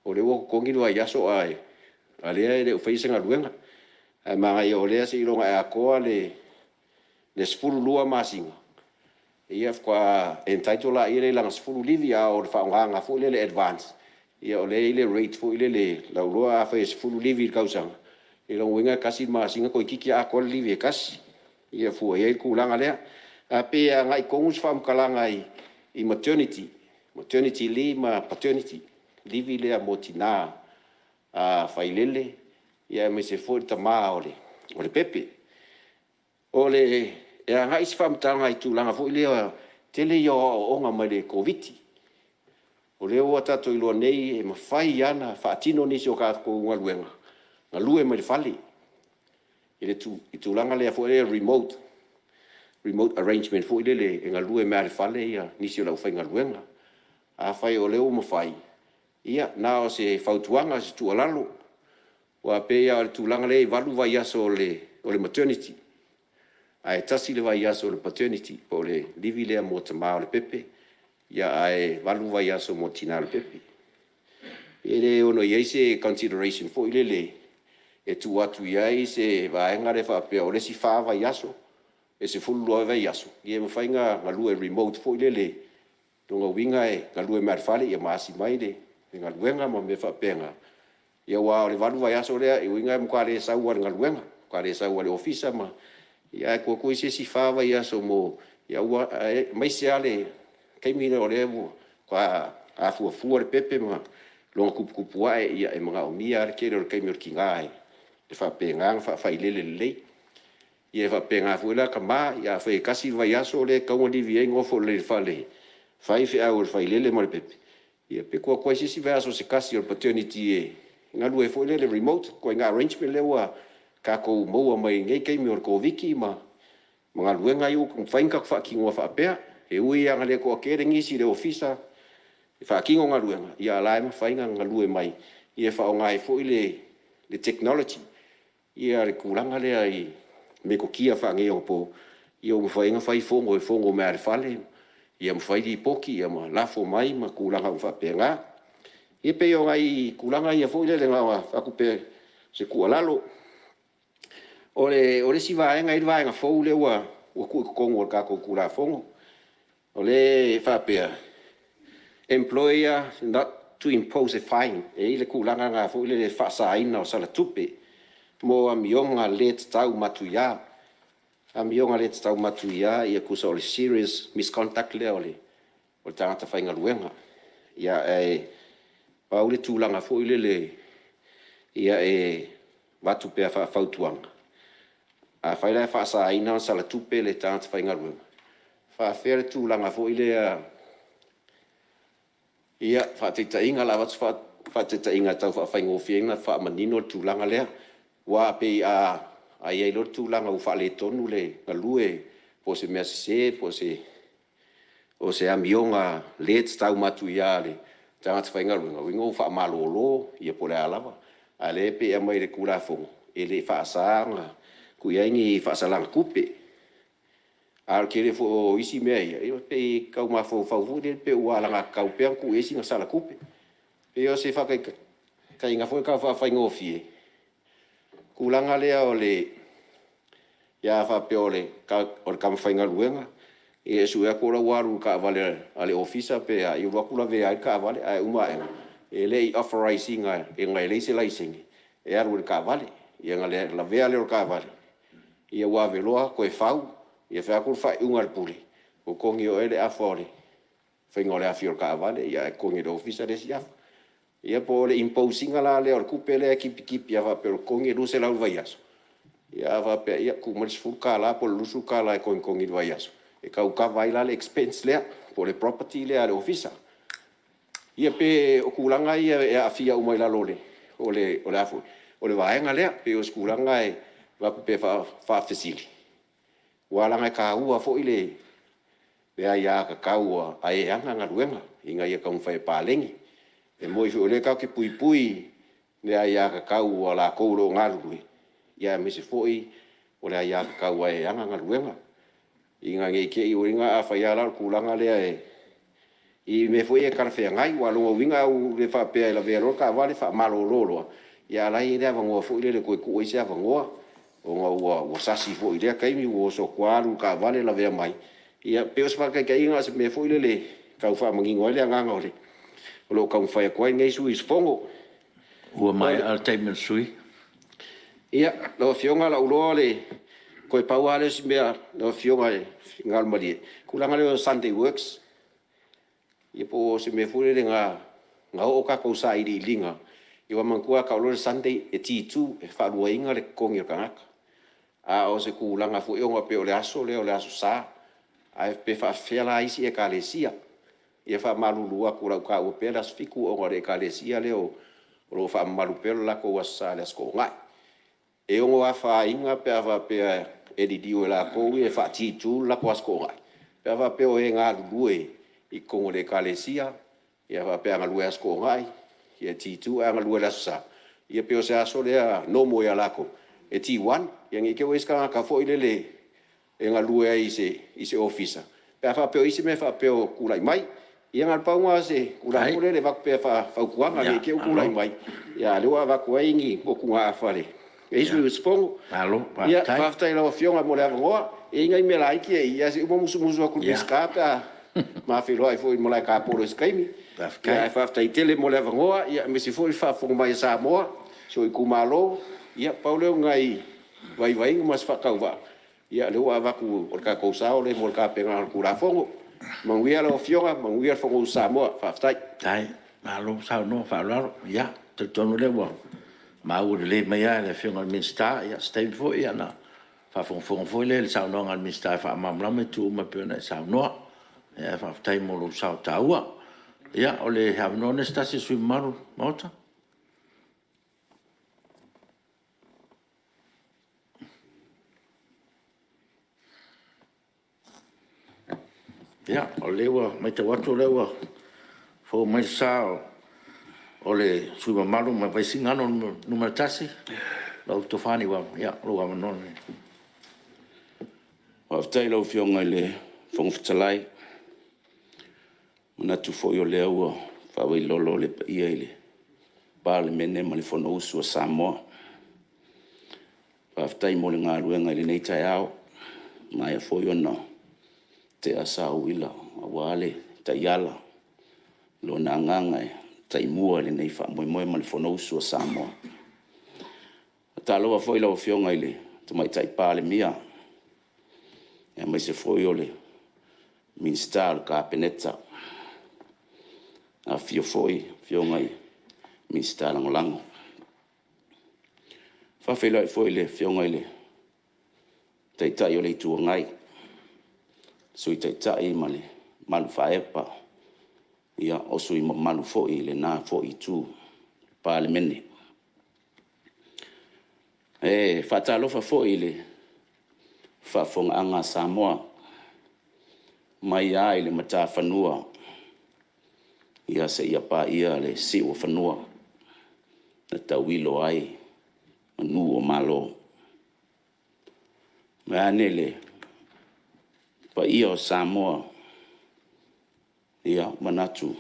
Speaker 3: o lea ua totogi le vaiaso a o lea e le o faia se galuega. Ae manaia o lea seiloga e atoa le 12 masina, ia faatoa entitle lea i lana 10 livi, a o le faaaogaina foi lea advance, ia o lea e i ai le rate foi lele, o lau iloa afai e 10 livi i le tausaga, ia lona uiga e tasi le masina toeitiiti atoa le livi e tasi, ia fua i ai le tulaga lea. Ae pei e agai tonu se faamatalaga i maternity, maternity leave ma paternity, livi lea mo tina failele aemaise foi le tama o le pepe. E agai se faamatalaga i le tulaga foi lea o le tele ia o aoaoga mai le Koviti-19. O lea ua tatou iloa nei e mafai lava ona faatino nisi o tatou galuega, galue mai le fale i le tulaga lea remote, remote arrangement foi lele e galue mai lava i le fale nisi o le aufaigaluega. Afai o lea ua mafai, ia na o se fautuaga o se tuualalo, aua e pei lava o le tulaga lea e 8 vaiaso o le maternity, ae tasi le vaiaso o le paternity po o le livi lea mo tama o le pepe, ae 8 vaiaso mo tina o le pepe. Pe le ono i ai se consideration foi lele e tuu atu i ai se vaega lea faapea o le isi 4 vaiaso, e 12 ai vaiaso, ia e mafai ona galue remote foi lele, o lona uiga e galue mai lava i le fale ma asi mai le galuega ma mea faapena, aua o le 8 vaiaso lea, lona uiga e matua le sau lava i le galuega, matua le sau lava i le ofisa, ae tuu atu ai se isi 4 vaiaso aemaise lava le taimi lea o lea faatoa afuafua le pepe ma lona tuputupuae, ia e manaomia lava le tele o le taimi o le tina e faapena ona faafailele lelei. Ia e faapena foi la tama, afai e tasi le vaiaso lea e tatau ona livi ai nofo lelei i le fale e fai feau a le failele ma le pepe, ia pe tuu atu ai se isi vaiaso se tasi o le paternity e galue ai foi lele remote, ituaiga arrangement lea ua tatou maua mai lenei taimi o le Koviti-19 ma galuega ia ua mafai ona tatou faatinoina faapea. E ui lava ina le toatele nisi i le ofisa faatino galuega, ia ae o la e mafai ona galue mai e faaaoga ai foi le technology ia le tulaga lea i metotia faaneionapo ua mafai ai ona fai fono e fono mai lava i le fale ia ma fai lipoti ma lafo mai ma tulaga uma faapena. Ia e pei o nai tulaga ia foi lea na ona avatu pea o se tuualalo. O le isi vaega e i ai le vaega fou lea ua tuu i totonu o le tatou Tulafono, o lea e faapea, employer not to impose a fine. E i ai le tulaga na foi lea i le faasaina o sala tupe mo amioga le tatau matuia. Amioga le tatau matuia tusa o le serious misconduct lea o le tagata faigaluega. Ia ae pau le tulaga foi lea e avatu pea faafautuaga, afai la e faasaina sala tupe le tagata faigaluega, e faafefea le tulaga foi lea, ia faataitaiga o le a avatu se faataitaiga e tau faafaigofie ai ona faamanino le tulaga lea. Aua e pei a i ai loa le tulaga ua faaletonu le galue po o se mea sese po o se amioga le tatau matuia a le tagata faigaluega, lona uiga ua faamalolo ia po o le a lava. Ae o lea e pei e aumai i le Tulafono, e le faasaina ona tuu i ai ni faasalaga tupe. Ae o le tele foi o isi mea ia, e pei e tau mafaufau foi lea pe ua alagatatau pea ona tuu i ai sina sala tupe. E pei o se faataitaiga foi lea e tau faafaigofie, tulaga lea pe a faapea o le tama faigaluega, ia e sue atu o la ua alu i le taavale a le Ofisa pe a, ia ua alu atu lavea ai le taavale, ae uma ane, e le i authorised ina ona e leai se laisene e alu ai i le taavale. Ia ona lavea lea o le taavale, ia ua ave loa toe fau, ia fai atu le faaiuga a le Pule, ua totogi e oe le afa o le faiga o le afi o le taavale, ae totogi e le Ofisa le isi afa. Ia po o le impose ina la lea o le tupe lea e tipitipi a faapea o le totogi e $200 i le vaiaso, ia a faapea e tuu mai le $10 po o le $20 e togitogi i le vaiaso, e tau kava ai la le expense lea po o le property lea a le Ofisa. Ia pe o tulaga ia e aafia uma i lalo o le vaega lea. E pei o se tulaga lena e avatu pea faafesili, aua leaga e taua foi le aiatatau a e ana galuega ina ia taumafai e paleni. E moni foi o lea e tatou te puipui i le aiatatau a latou o lo o galulue, ia aemaise foi o le aiatatau a e ana galuega, ina ne i te i ua… afai lava la o le tulaga lea i mea foi ia e talafeagai. Aua o lona uiga a ou le faapea e lavea loa le taavale faamalolo loa, ia a o la e i ai le avanoa foi lea e toe tuu ai se avanoa, ona ua sasi foi i lea taimi ua oso atu lava alu i le taavale lavea mai. Ia pei o se faataitaiga na o se mea foi lea e tau faamanino ai le agaga o lo o taumafai atu ai lenei sui usufono.
Speaker 1: Ua maea le taimi o le sui usufono.
Speaker 3: Ia, lau Afioga o lou iloa toe pau lava lea o si mea lau Afioga i le finagalo malie, o le tulaga lea o Sunday works, ia po o se mea foi lea na oo tatou sailiiliga, ia manatua a tau loa le Sunday e T2 e faaluaina le totogi o le tagata. A o se tulaga foi lea ona e pei o le aso lea o le Aso Sa, ae pe faafefea la isi Ekalesia. Ia e faamalulu atu o le a ou taua pea le Aso Fitu ona o le Ekalesia lea o lo o faamamalu pea le latou Aso Sa i le Aso Toonai. E ono afaina pe a faapea e liliu e latou ia e faa-T2 le latou Aso Toonai, pe a faapea o e galulue i totonu o le Ekalesia, ia faapea a galue Aso Toonai ia T2, ae a galue i le Aso Sa, ia pei o se aso lea normal ia latou e T1. Ia ne i te i ua i ai se tagata foi lea e galue ai i se Ofisa pe a faapea o i ai se mea faapea o tulai mai. Ia na o le pau lena o se tulaga foi lea e avatu pea faafautuaga ne i te i ua tulai mai, ae o lea ua avatu ai ni motugaafa a lenei sui usufono. Ia faafetai i lau Afioga mo le avanoa. E i ai nai mea laiti ia e i i, ae se i uma musumusu atu i le Minisita pe a ma feiloai foi i le malae tapolo i se taimi. Ae faafetai tele mo le avanoa, aemaise foi o le faafofoga mai a Samoa, si ou itumalo. Ia pau lea o nai vaivaiga ma se faatauvaa o lea ua avatu o le tatou sao lea mo le tapenaga o le Tulafono. Manuia lau Afioga, manuia le Fonousu a Samoa. Faafetai.
Speaker 1: Faafetai, malo saunoa faaaloalo. Ia talitonu o lea ua maua lelei mai lava e le Afioga i le Minisita. Ia o se taimi foi ona faafogafoga foi lea i le saunoaga a le Minisita e faamalamalama itu uma e pei ona e saunoa. Ae faafetai mo lou sao taua. Ia o le avanoa lenei o se tasi o sui usufono mamalu o le Maota. Ia, o lea ua matau atu o lea ua fou mai le sa o le sui usufono mamalu mai Vaisigano Nu.1, lau Tofa Niuava, ia o lou avanoa lenei.
Speaker 3: Faafetai i lau Afioga i le Fofoga Fetalai. E manatu foi o lea ua faavailolo le paia i le Palemene ma le Fonousu a Samoa. Faafetai mo le galuega i lenei taeao, ua maea foi ona tea saouila aua le taiala, lona agaga e taimua i lenei faamoemoe ma le Fonousu a Samoa. E faatalofa foi i lau Afioga i le Tamaitai Palemia, aemaise foi o le Minisita o le Kapeneta, afifio foi Afioga i Minisita Lagolago. E faafeiloai foi i le Afioga i le Taitai o le Itu Agai, Sui Taitai ma le mamalu faaepa o sui usufono mamalu foi o lena foi Itu o le Palemene. E faatalofa foi i le faafofogaaga a Samoa, mai lava i le matafanua seia paia le siuofanua na tauilo ai manu o Malo. Vaeane le paia o Samoa, ia, e manatu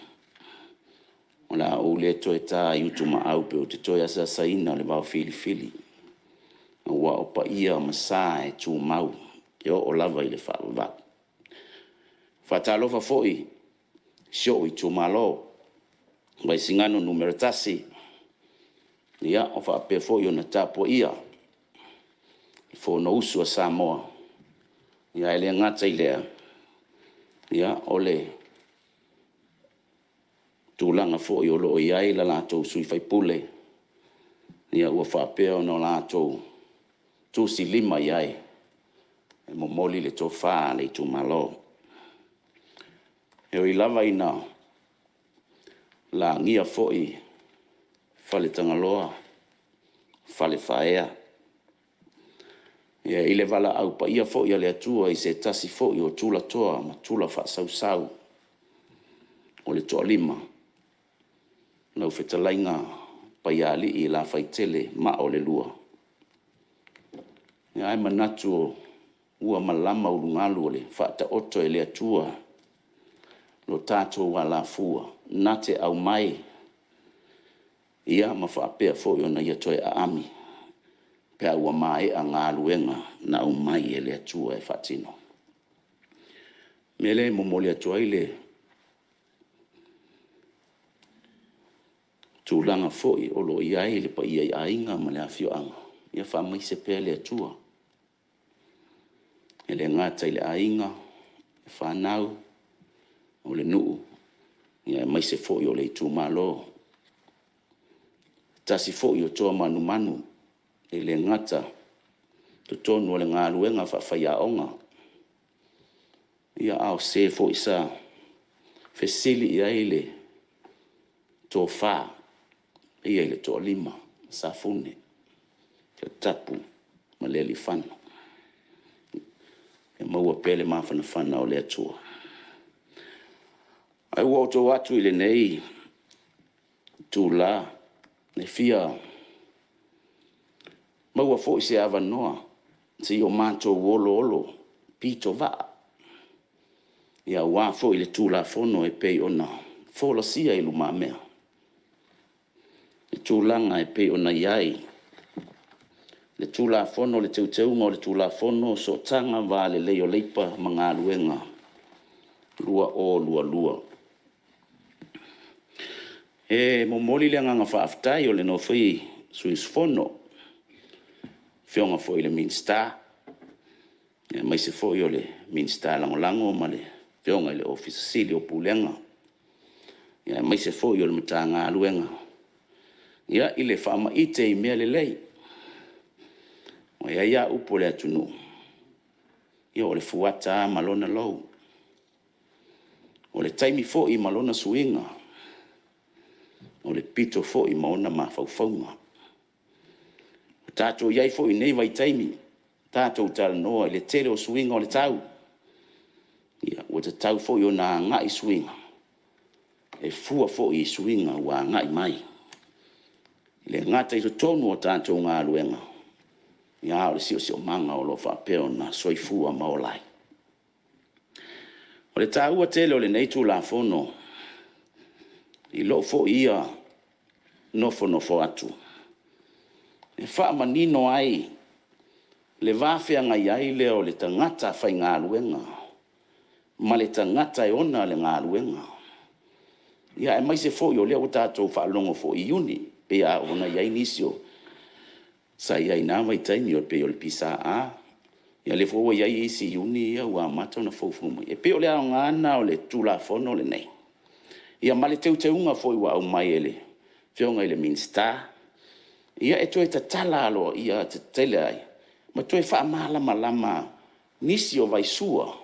Speaker 3: o le a ou le toe ta i utumaau pe ou te toe asaasaina le vaofilifili, aua o paia ma sa e tumau e oo lava i le faavavau. E faatalofa foi i si ou itumalo o Vaisigano Nu.1, o faapea foi ona tapuaia le Fonousu a Samoa, ae le gata i lea, o le tulaga foi o lo o i ai le latou sui usufono ua faapea ona latou tusilima i ai e momoli le tofa a le itumalo. E ui lava ina lagia foi Faletagaloa falefaaea i le valaau paia foi a le Atua i se tasi foi o tulatoa ma tulafaasausau o le Toalima, lau Fetalaiga Paiaalii Lafaitele Maaolelua, ae manatu ua malama ulugalu o le faataoto e le Atua lo tatou alafua na te aumai ma faapea foi ona ia toe aami pe a ua maea galuega na aumai e le Atua e faatino. O le mea lea e momoli atu ai le tulaga foi o lo o i ai le paia i aiga ma le afioaga, ia faamaise pea le Atua, e le gata i le aiga, fanau, o le nuu, aemaise foi o le itumalo. O se tasi foi o toa manumanu e le gata i totonu o le galuega faafaiaoga, a o se foi sa fesili i ai le tofa le paia i le Toalima, Safune, Tapu ma Lealiifano. Ia maua pea le mafanafana o le Atua. Ae ua ou tu atu i lenei itula e fia maua foi se avanoa se i o matou oloolopitovaa aua foi le Tulafono e pei ona folasia i lumamea i tulaga e pei ona i ai le Tulafono o le Teuteuga o le Tulafono o Sootaga Va Lelei o Leipa ma Galuega 2022. E momoli le agaga faafetai o lenei foi sui usufono i le Afioga foi i le Minisita, aemaise foi o le Minisita Lagolago ma le Afioga i le Ofisa Sili o Pulega, aemaise foi o le Matagaluega i le faamaite i mea lelei. Aua e i ai lava upu a le atunuu, ia o le fuata lava ma lona lou, o le taimi foi ma lona suiga, o le pito foi ma ona mafaufauga. Ua tatou i ai foi i lenei vaitaimi tatou talanoa i le tele o suiga o le tau, ua tatau foi ona agai suiga
Speaker 4: E fua foi i suiga ua agai mai, e le gata i totonu o tatou galuega, a o le siosiomaga o lo o faapea ona soifua ma ola ai. O le taua tele o lenei Tulafono i lou foi ia nofonofo atu, e faamanino ai le va feagai ai lea o le tagata faigaluega ma le tagata e ona le galuega, aemaise foi o lea ua tatou faalogo foi i iuni, pei lava ona i ai nisi sa i ai i na vaitaimi pei o le PSA, ia lea foi ua i ai isi iuni ia ua amata ona foufou mai. E pei o le aoga lena o le Tulafono lenei, ia ma le teuteuga foi ua aumai e le Afioga i le Minisita, ia e toe tatala aloaia tetele ai ma toe faamalamalama nisi o vaisua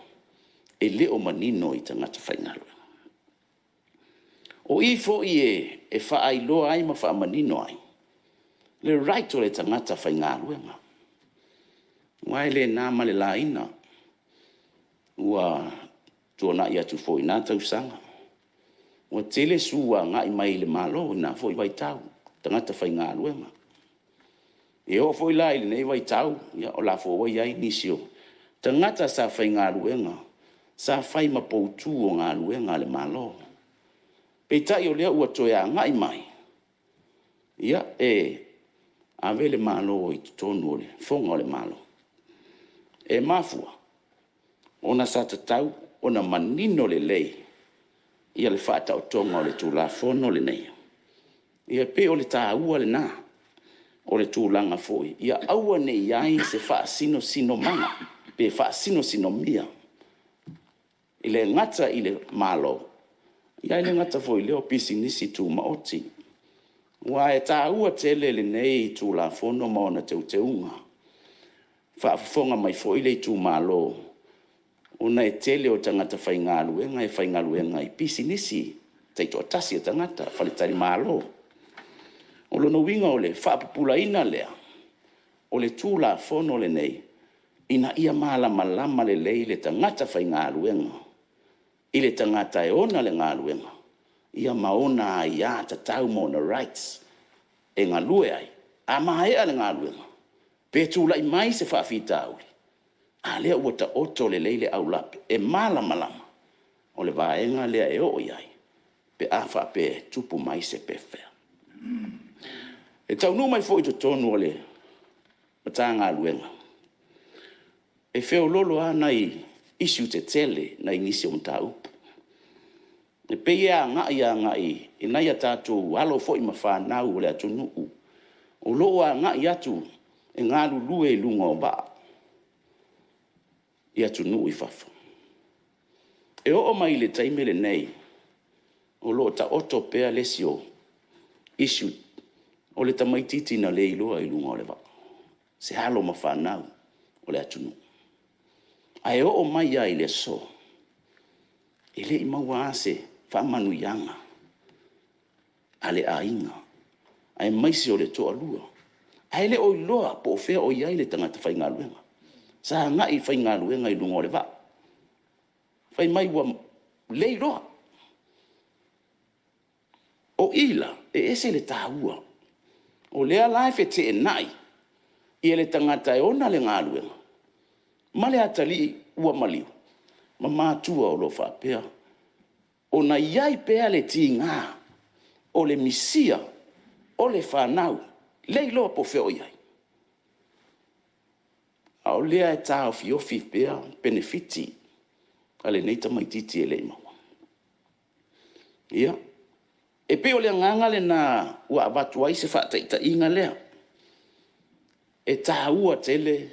Speaker 4: e le o manino i tagata faigaluega. O i foi e faailoa ai ma faamanino ai le right o le tagata faigaluega, aua e le na ma le laina ua tuanai atu foi i na tausaga, ua tele sue ua agai mai i le Malo i na foi vaitau, tagata faigaluega. E oo foi la i lenei vaitau, o la foi ua i ai nisi o tagata sa faigaluega sa fai ma poutu o galuega a le Malo. Peitai o lea ua toe agai mai e ave le Malo i totonu o le fofoga o le Malo. E mafua ona sa tatau ona manino lelei le faataotoga o le Tulafono lenei. E pei o le taua lena o le tulaga foi ia aua ne i i ai se faasinosinomaga pe faasinosinomia, e le gata i le Malo, ae le gata foi i lea o pisinisi tumaoti. Aua e taua tele lenei Tulafono ma ona teuteuga. A o faafofoga mai foi le itumalo, ona o le tele o tagata faigaluega e faigaluega i pisinisi taitoatasi a tagata, faletalimalo. O lona uiga o le faapupulaina lea o le Tulafono lenei, ina ia malamalama lelei le tagata faigaluega i le tagata e ona le galuega, ia ma ona aiatatau ma ona rights e galue ai. A maea le galuega, pe tulai mai se faafitauli, a lea ua taoto lelei le aulape e malamalama, o le vaega lea e oo i ai pe a faapea e tupu mai se pefea. E taunuu mai foi i totonu o le Matagaluega, e feoloolo lava nai issue tetele nai nisi o mataupu. E pei e agai i nai a tatou alo foi ma fanau a le atunuu o lo o agai atu e galulue i luga o vaa i atunuu i fafo. E oo mai i le taimi lenei, o lo o taoto pea le isi issue, o le tamaitiiti na le iloa i luga o le vaa, se alo ma fanau a le atunuu. Ae oo mai lava i le aso, e le i maua lava se faamanuiaga a le aiga, aemaise o le toalua. Ae le o iloa po o fea o i ai le tagata faigaluega. Sa agai e faigaluega i luga o le vaa, fai mai ua leiloa. O i la, e ese le taua, o lea la e feteenai le tagata e ona le galuega ma le atalii ua maliu ma matua o lo o faapea ona i ai pea le tiga o le misia o le fanau, leiloa po o fea o i ai, a o lea e taofiofi pea penefiti a lenei tamaitiiti e le i maua. Ia, e pei o le agaga lena ua avatu ai se faataitaiga lea, e taua tele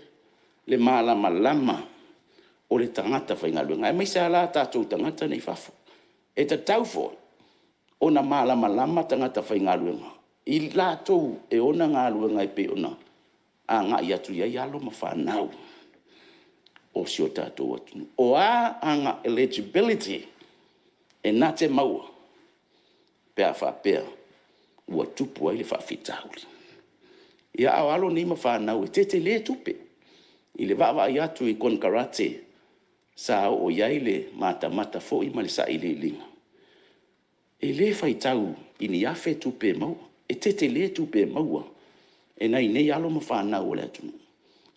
Speaker 4: le malamalama o le tagata faigaluega, aemaise lava la tatou tagata nei i fafo. E tatau foi ona malamalama tagata faigaluega, i latou e ona galuega e pei ona agai atu i ai alo ma fanau o si o tatou atunuu. O a ana eligibility e na te maua pe a faapea ua tupu ai le faafitauli. Ia a o alo nei ma fanau e tetele tupe i le vaavaai atu i konekarate sa oo i ai le matamata foi ma le sailiiliga. E le faitau i ni afe tupe e maua, e tetele tupe e maua e nai nei alo ma fanau a le atunuu.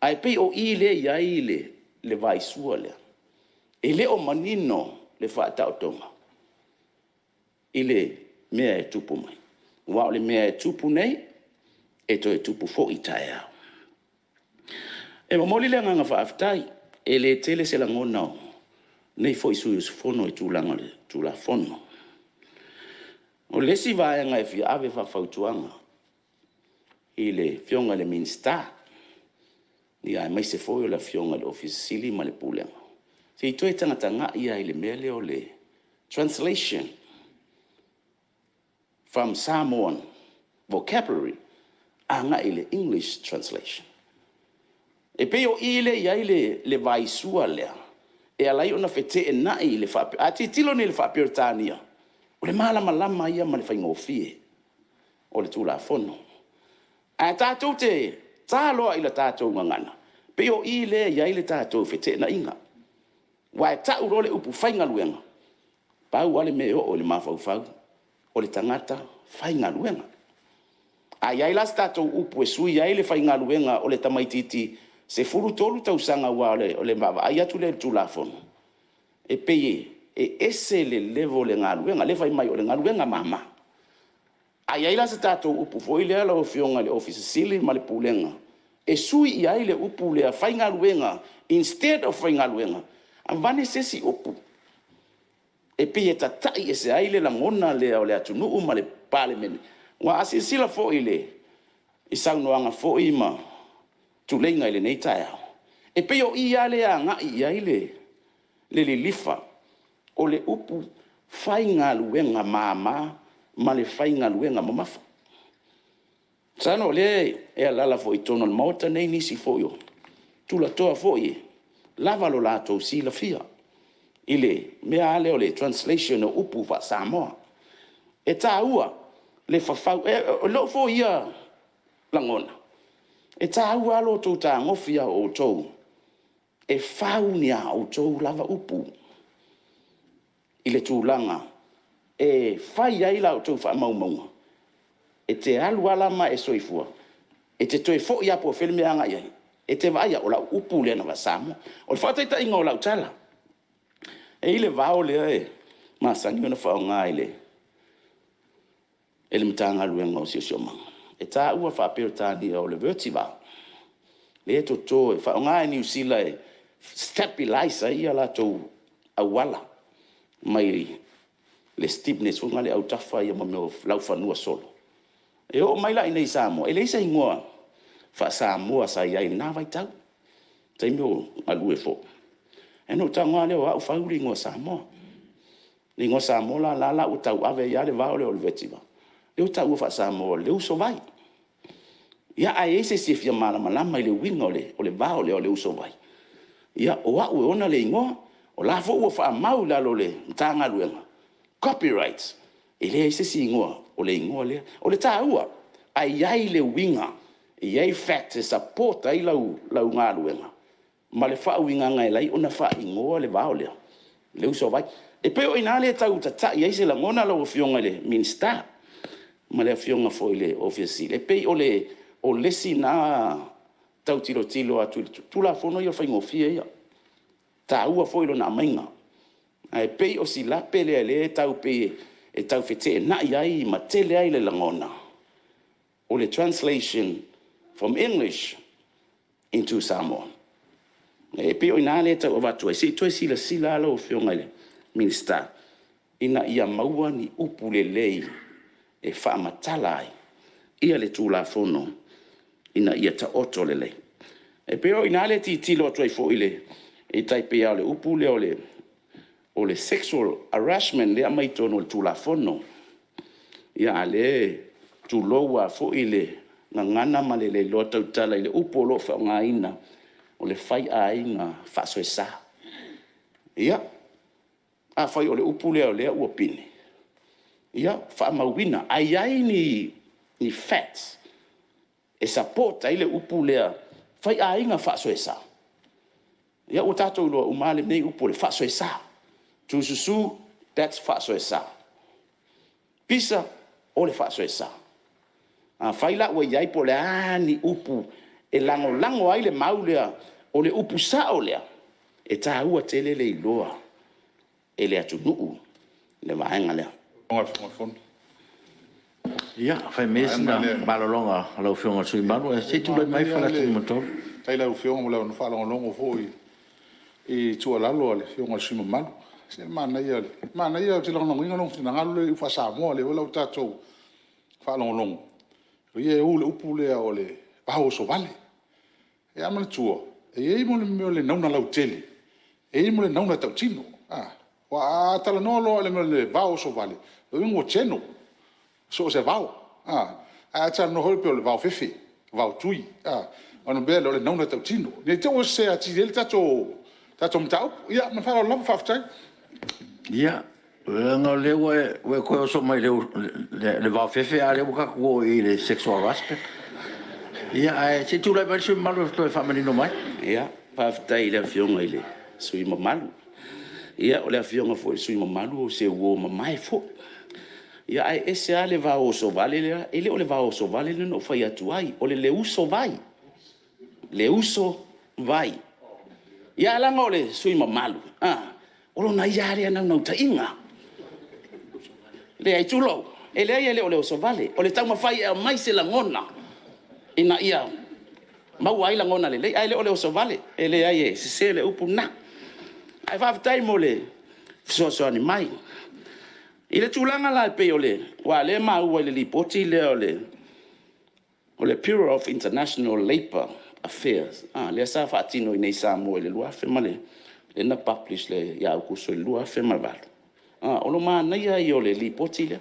Speaker 4: Ae pei o i lea e i ai le vaisua lea, e le o manino le faataotoga i le mea e tupu mai. Aua o le mea e tupu nei, e toe tupu foi taeao. E momoli le agaga faafetai, e le tele se lagona o lenei foi sui usufono i le tulaga o le Tulafono. O le isi vaega e fia ave faafautuaga i le Afioga i le Minisita aemaise foi o le Afioga i le Ofisa Sili o Pulega ma le Pulega, se i toe tagatagai lava i le mea lea o le translation from Samoan vocabulary agai i le English translation. E pei o i lea e i ai le vaisua lea e ala ai ona feteenai le… A tilotilo nei i le faa-Peretania, o le malamalama ia ma le faigofie o le Tulafono. Ae tatou te ta loa i le tatou gagana, e pei o i lea e i ai le tatou feteenaiga. Aua e tau loa le upu faigaluega, pau lava le mea e oo i le mafaufau, o le tagata faigaluega. A i ai la se tatou upu e sui ai le faigaluega o le tamaitiiti 13 tausaga aua o le vaavaai atu lea i le Tulafono, e pei e ese le level o le galuega, lea e fai mai o le galuega mama. A i ai la se tatou upu foi lea lau Afioga i le Ofisa Sili o Pulega ma le Pulega e sui i ai le upu lea faigaluega, instead of faigaluega, aveane se isi upu e pei e tatai ese ai le lagona lea o le atunuu ma le Palemene. Aua a silasila foi i saunoaga foi ma tuleiga i lenei taeao, e pei o i lea e agai i ai le lilifa, o le upu faigaluega mama ma le faigaluega mamafa. Masalo o lea e alaala foi i totonu o le Maota lenei nisi foi o tulatoa foi e lava lo latou silafia i le mea lava lea o le translation o upu faa-Samoa. E taua le fafau… O lou foi ia lagona, e taua lava lo outou fetagofi lava o outou e fau ni a outou lava upu i le tulaga e fai ai la outou faamaumauga. E te alu lava la ma e soifua, e te toe foi lava po o fea le mea e agai i ai, e te vaai lava, o lau upu lea na faa-Samoa. O le faataitaiga o lau tala, e i ai le vao lea e masani ona faaaoga e le Matagaluega o le Siosiomaga, e taua faa-Peretania o le vertiver, lea e toto e faaaoga e Niu Sila e stabilize ai a latou auala mai le steepness foi lea i autafa ma mea o laufanua solo. E oo mai la i inei i Samoa, e leai se igoa faa-Samoa sa i ai i lena vaitau, taimi o galue foi. Ae na ou tago lava lea o au fau le igoa Samoa. O le igoa Samoa la la ua tauave ai lava le vao lea o le vertiver, lea ua taua faa-Samoa o le usovai. Ia a i ai se isi e fia malamalama i le uiga o le vao lea o le usovai, ia o au e ona le igoa, o la foi ua faamau i lalo o le Matagaluega, copyright, e leai se isi igoa o le igoa lea. O le taua, ae i ai le uiga, e i ai facts e support ai lau galuega ma le faauigaga e ala ai ona faaigoa le vao lea o le usovai. E pei o i ina lea e tau tatai ai se lagona lau Afioga i le Minisita ma le Afioga foi i le Ofisa Sili o Pulega, e pei o le isi lena tau tilotilo atu i le Tulafono ia o le faigofie ia, e taua foi lona aumaiga. Ae pei o si lape lea o lea e tau pei e tau feteenai ai ma tele ai le lagona, o le translation from English into Samoan. E pei o i ina lea e tau avatu ai, se i toe silasila lava lau Afioga i le Minisita ina ia maua ni upu lelei e faamatala ai le Tulafono ina ia taoto lelei. E pei o i ina lea e tilotilo atu ai foi e tai pei lava o le upu lea o le sexual harassment lea e aumai totonu o le Tulafono. Ia a o lea, tulou lava foi le gagana ma le le iloa tautala i le upu o lo o faaaogaina, o le faiaiga faasoesa. Ia, afai o le upu lea o lea ua pine, ia faamauina. Ae i ai ni facts e support ai le upu lea faiaiga faasoesa? Ia ua tatou iloa uma lava lenei upu o le faasoesa, tu susu, that's faasoesa. Pisa o le faasoesa. Afai la ua i ai po o a ni upu e lagolago ai le mau lea, o le upu sao lea, e taua tele le iloa e le atunuu le vaega lea.
Speaker 1: Ia, fai maia sina malologa a lau Afioga i le sui usufono mamalu, ae se i tulai mai Faleata 3.
Speaker 5: Faafetai i lau Afioga mo le avanoa. Ua faalogologo foi i tuualalo a le Afioga i le sui usufono mamalu. Se manaia, ou te lagolagoina lou finagalo lea i upu faa-Samoa, lea foi la ua tatou faalogologo, o ia e ou le upu lea o le vao oso vale. Ae manatua, e i ai le mea o le nauna lautele, e i ai ma le nauna tautino. Aua a talanoa loa i le vao oso vale, lona uiga ua general, so o se vao. Ae a talanoa foi lea pei o le vaofefe, vaotui, ona faapea lea o le nauna tautino. Ne i te i ua sese atili ai le tatou mataupu. Ia ma le faaaloalo lava faafetai. Ia, leaga o lea ua e toe oso mai i le vaofefe a o lea ua tatou oo i le sexual harassment. Ae se i tulai mai le sui usufono mamalu e toe faamanino mai.
Speaker 4: Faafetai i le Afioga i le sui usufono mamalu. Ia, o le Afioga foi i le sui usufono mamalu o se uo mamae foi. Ae ese lava le vao oso vale lea, e le o le vao oso vale lea na ou fai atu ai, o le usovai, le usovai. Ia ae leaga o le sui usufono mamalu, o lona ia lava lea naunautaiga. Leai, tulou, e leai e le o le osovale, o le taumafai e aumai se lagona ina ia maua ai lagona lelei, ae le o le osovale. E leai e sese le upu lena. Ae faafetai mo le fesoasoani mai. I le tulaga la e pei o le… aua o lea e maua i le Lipoti lea o le Bureau of International Labour Affairs lea sa faatino i inei i Samoa i le 2000 lea na publish ia Aokuso 2008, o le manaia ia o le Lipoti lea.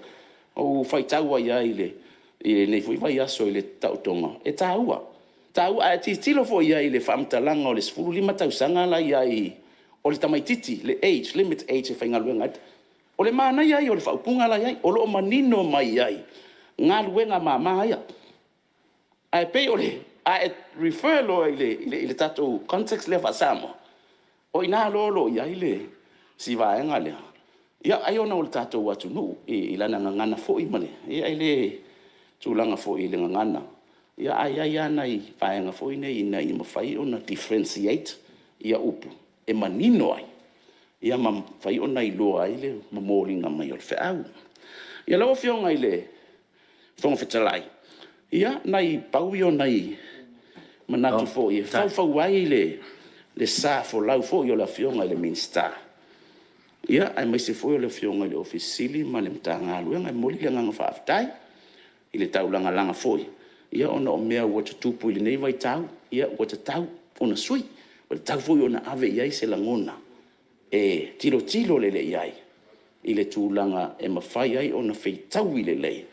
Speaker 4: Na ou faitau lava i ai i lenei foi vaiaso i le taotoga, e taua. E taua, a e tilotilo foi i ai i le faamatalaga o le 15 tausaga la e i ai o le tamaitiiti, le age, limit age e faigaluega ai. O le manaia ia o le faaupuga la e i ai, o lo o manino mai ai galuega mama ia. Ae pei o le… a e refer loa i le tatou context lea faa-Samoa, o i ina loa o lo o i ai si vaega lea. Ia ai ona o le tatou atunuu i lana gagana foi ma le… ia e le tulaga foi i le gagana, ae i ai lava nai vaega foi nei ina ia mafai ona differentiate upu e manino ai ma mafai ona iloa ai le momoliga mai o le feau. Ia, lau Afioga i le Fofoga Fetalai, ia na pau ia o nai manatu foi e faufau ai le sa folau foi o le Afioga i le Minisita, aemaise foi o le Afioga i le Ofisa Sili o Pulega ma le Matagaluega. E momoli le agaga faafetai i le taulagalaga foi ona o mea ua tutupu i lenei vaitau, ua tatau ona sui, ua tatau foi ona ave i ai se lagona e tilotilo lelei i ai i le tulaga e mafai ai ona fetaui lelei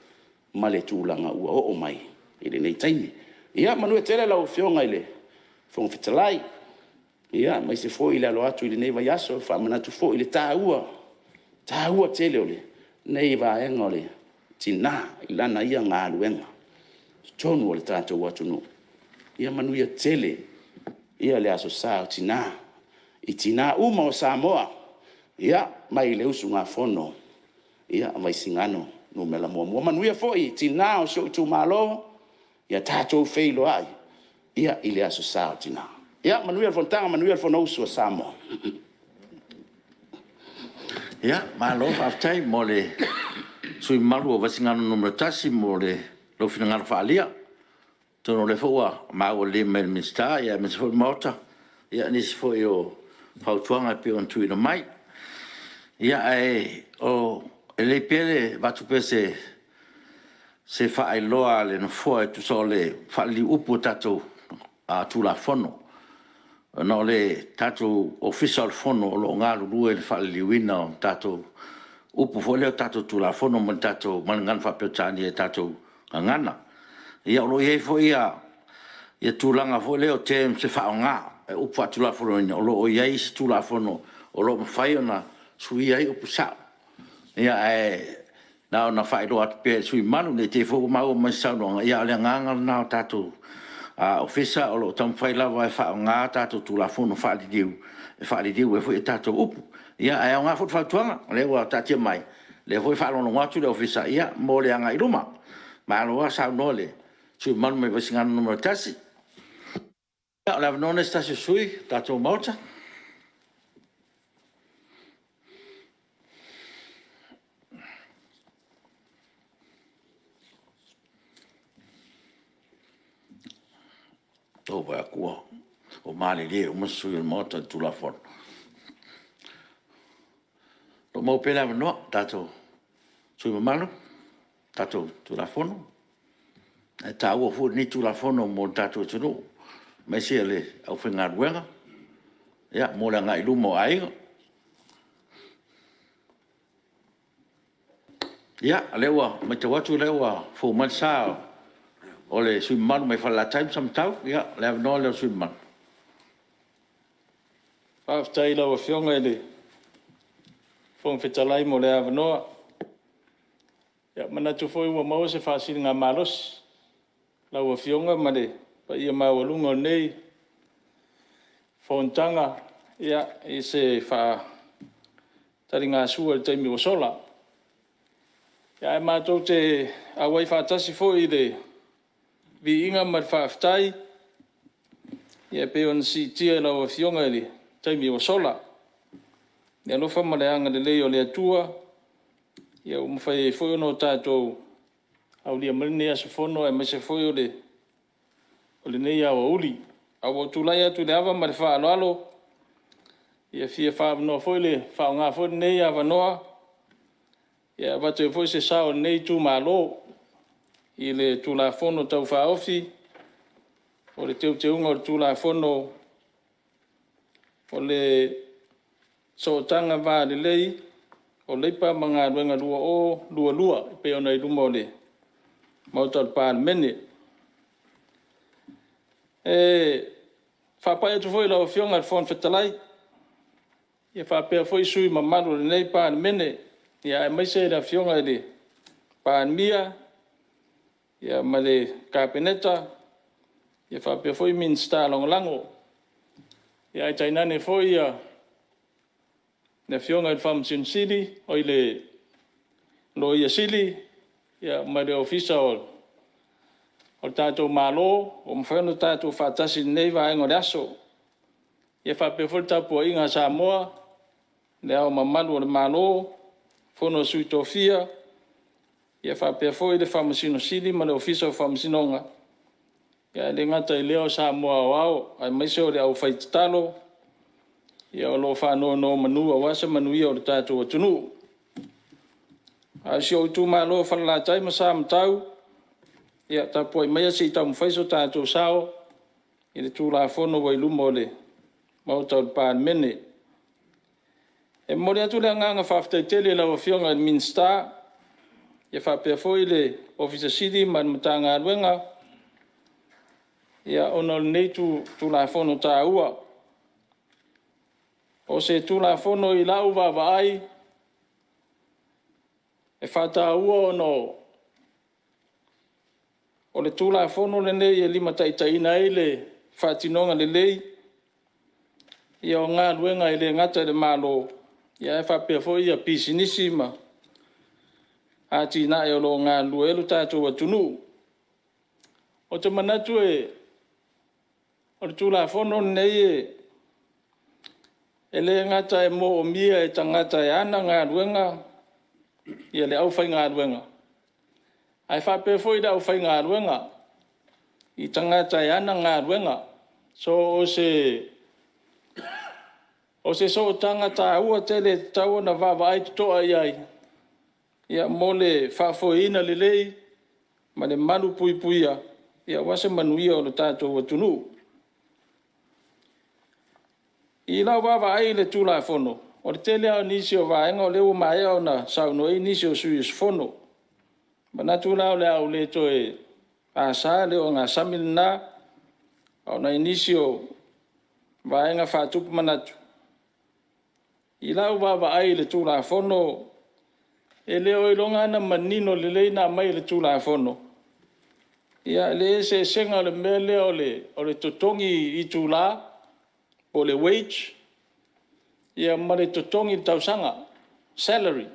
Speaker 4: ma le tulaga ua oo mai i lenei taimi. Ia manuia tele lau Afioga i le Fofoga Fetalai, aemaise foi le alo atu i lenei vaiaso. E faamanatu foi le taua tele o lenei vaega o le tina i lana ia galuega i totonu o le tatou atunuu. Ia manuia tele le aso Sa o Tina i tina uma o Samoa, mai le usugafono a Vaisigano Nu.1. Manuia foi tina o si ou itumalo, ia tatou feiloai i le aso Sa o Tina. Ia manuia le fonotaga, manuia le Fonousu a Samoa.
Speaker 1: Ia, malo faafetai mo le sui usufono mamalu mo Vaisigano Nu.1 mo lou finagalo faaalia. Atonu o lea foi ua maua lelei mai e le Minisita aemaise foi le Maota nisi foi o fautuaga e pei ona tuuina mai. Ia, ae lelei pea le avatu pea o se faailoa a le Nofoa e tusa o le faaliliuupu o tatou Tulafono, ona o le tatou Ofisa o le Fono o lo o galulue i le faaliliuina o tatou upu foi lea o tatou Tulafono mai le gagana faa-Peretania i le tatou gagana. Ia o lo o i ai foi tulaga foi lea o terms e faaaoga, upu faatulafonoina, o lo o i ai isi Tulafono o lo o mafai ona suia ai upu sao. Ae na ona faailoa atu pea i sui usufono mamalu ne i te i foi ua maua mai i se saunoaga, a o le agaga lena o le tatou Ofisa o lo o taumafai lava e faaaoga a tatou Tulafono faaliliu e faaliliu ai foi a tatou upu. Ae aoga foi le fautuaga, o lea ua taatia mai lea foi e faalogologo atu le Ofisa mo le agai i luma. Malo lava saunoa i le sui usufono mamalu mai Vaisigano 1. Ia o le avanoa lenei mo se tasi o sui usufono o le tatou Maota. Ua ou vaai atu ua malilie uma sui usufono o le Maota i le Tulafono. O lo o maua pea le avanoa tatou sui usufono mamalu i le tatou Tulafono. Ae taua foi lenei Tulafono mo le tatou atunuu, aemaise o le aufaigaluega mo le agai i luma o aiga. Ia, o lea ua matau atu o lea ua fou mai le sa o le sui usufono mamalu mai Falelatai ma Samatau. Ia, o le avanoa lea o le sui usufono mamalu. Faafetai i lau Afioga i le Fofoga Fetalai mo le avanoa. E manatu foi ua maua se faasiligamalosi i lau Afioga ma le paia maualuga o lenei Fonotaga i se taligasua i le taimi ua sola. Ae matou te auai faatasi foi i le viiga ma le faafetai e pei ona siitia e lau Afioga i le taimi ua sola. I le alofa ma le agalelei o le Atua ua mafai ai foi ona tatou aulia mai lenei aso Fono aemaise foi o lenei aoauli. Ae ua ou tulai atu i le ava ma le faaaloalo e fia faaaoga foi lenei avanoa e avatu ai foi se sao o lenei itumalo i le Tulafono Tau Faaofi o le Teuteuga o le Tulafono o le Sootaga Va Lelei o Leipa ma Galuega 2022 e pei ona i luma o le Maota o le Palemene. E faapai atu foi i lau Afioga i le Fofoga Fetalai, faapea foi sui usufono mamalu o lenei Palemene, aemaise le Afioga i le Palemia ma le Kapeneta, faapea foi Minisita Lagolago, ae tainane foi le Afioga i le Loia Sili ma le Ofisa o le tatou Malo ua mafai ona tatou faatasi i lenei vaega o le aso. E faapea foi le tapuaiga a Samoa, Le Ao Mamalu o le Malo, Fono a Sui Tofia, faapea foi le Faamasino Sili ma le Ofisa o Faamasinoga, ae le gata i lea o Samoa aoao aemaise o le aufaitatalo o lo o faanonomanu aua se manuia o le tatou atunuu. A o si ou itumalo o Falelatai ma Samatau, ia tapuai maia se i taumafai so tatou sao i le Tulafono ua i luma o le Maota o le Palemene. E momoli atu le agaga faafetai tele i lau Afioga i le Minisita faapea foi le Ofisa Sili o Pulega ma le Matagaluega ona o lenei Tulafono taua. O se Tulafono i lau vaavaai e faataua ona o le Tulafono lenei e limataitaiina ai le faatinoga lelei o galuega e le gata i le Malo, ae faapea foi pisinisi ma atinae o lo o galulue ai lo tatou atunuu. Ou te manatu o le Tulafono lenei, e le gata e manaomia e tagata e ana galuega le aufaigaluega, ae faapea foi le aufaigaluega i tagata e ana galuega. So, o se sootaga taua tele e tatau ona vaavaai totoa i ai, mo le faafoeina lelei ma le malupuipuia aua se manuia o le tatou atunuu. I lau vaavaai i le Tulafono, o le tele lava o nisi o vaega o lea ua maea ona saunoa i ai nisi o sui usufono. E manatu la o le a ou le toe asa le ogasami lena, a o nai nisi o vaega faatupu manatu. I lau vaavaai i le Tulafono, e le o iloga lava ona manino lelei ona aumai e le Tulafono le eseesega o le mea lea o le totogi itula po o le wage ma le totogi i le tausaga, salary.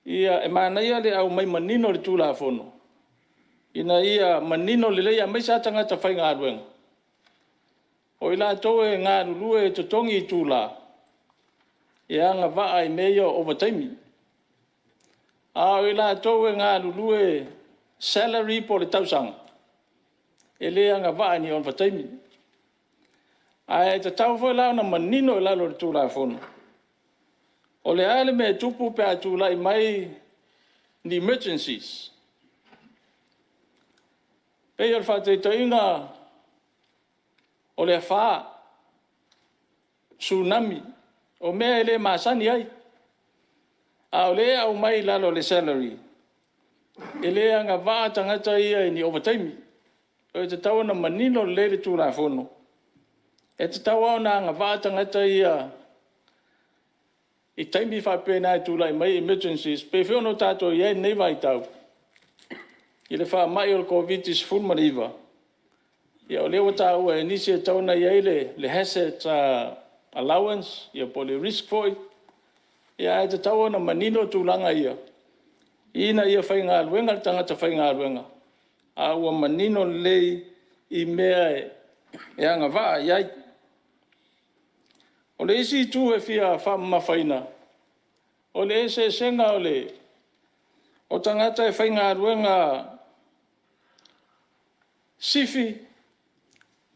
Speaker 6: E manaia le aumai manino i le Tulafono, ina ia manino lelei, aemaise lava tagata faigaluega, o i latou e galulue e totogi itula, e agavaa i mea ia o ovataimi. A o i latou e galulue salary po o le tausaga, e le agavaa i ni ovataimi. Ae tatau foi la ona manino i lalo o le Tulafono, o le a le mea e tupu pe a tulai mai ni emergencies. E pei o le faataitaiga o le afa, tsunami, o mea e le masani ai. A o lea e aumai i lalo o le salary, e le agavaa tagata ia i ni ovataimi. E tatau ona manino lelei le Tulafono, e tatau lava ona agavaa tagata ia i taimi faapena e tulai mai ai emergencies, e pei foi ona tatou i ai i lenei vaitau i le faamai o le Koviti-19. O lea ua taua e nisi e tatau ona i ai le hazard allowance po o le risk foi, ae tatau ona manino tulaga ia, ina ia faigaluega le tagata faigaluega, a ua manino lelei i mea e agavaa i ai. O le isi itu e fia faamamafaina, o le eseesega o tagata e faigaluega sifi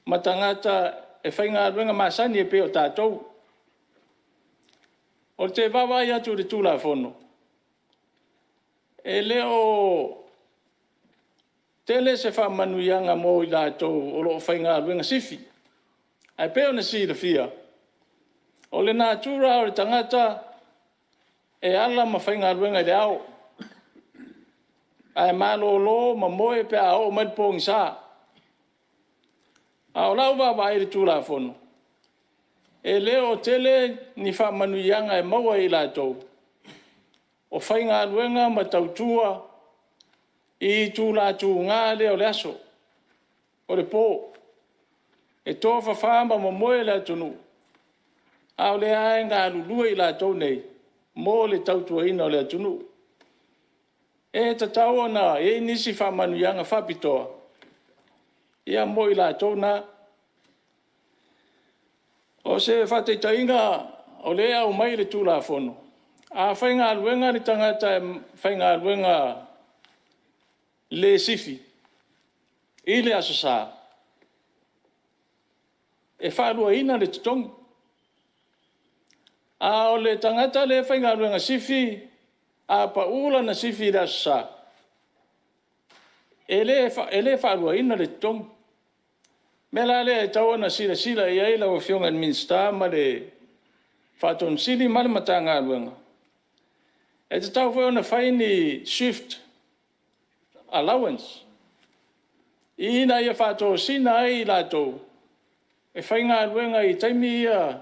Speaker 6: ma tagata e faigaluega masani e pei o tatou. Ou te vaavaai atu i le Tulafono, e le o tele se faamanuiaga mo i latou o lo o faigaluega sifi. Ae pei ona silafia, o le natura lava o le tagata e ala ma faigaluega i le ao, ae malolo ma moe pe a oo mai le pogisa. A o lau vaavaai i le Tulafono, e le o tele ni faamanuiaga e maua e i latou o faigaluega ma tautua i itula tuga lea o le aso, o le po. E tofafa ma momoe le atunuu, a o lea lava e galulue i latou nei mo le tautuaina o le atunuu. E tatau ona i ai nisi faamanuiaga faapitoa mo i latou na. O se faataitaiga o lea e aumai i le Tulafono, a faigaluega le tagata e le sifi i le aso Sa, e faaluaina le totogi. A o le tagata lea e faigaluega sifi, a pau lana sifi i le Aso Sa, e le faaluaina le totogi. O le mea la lea e tatau ona silasila i ai lau Afioga i le Minisita ma le Ofisa Sili ma le Matagaluega, e tatau foi ona fai ni shift allowance, ina ia faatosina ai i latou e faigaluega i taimi ia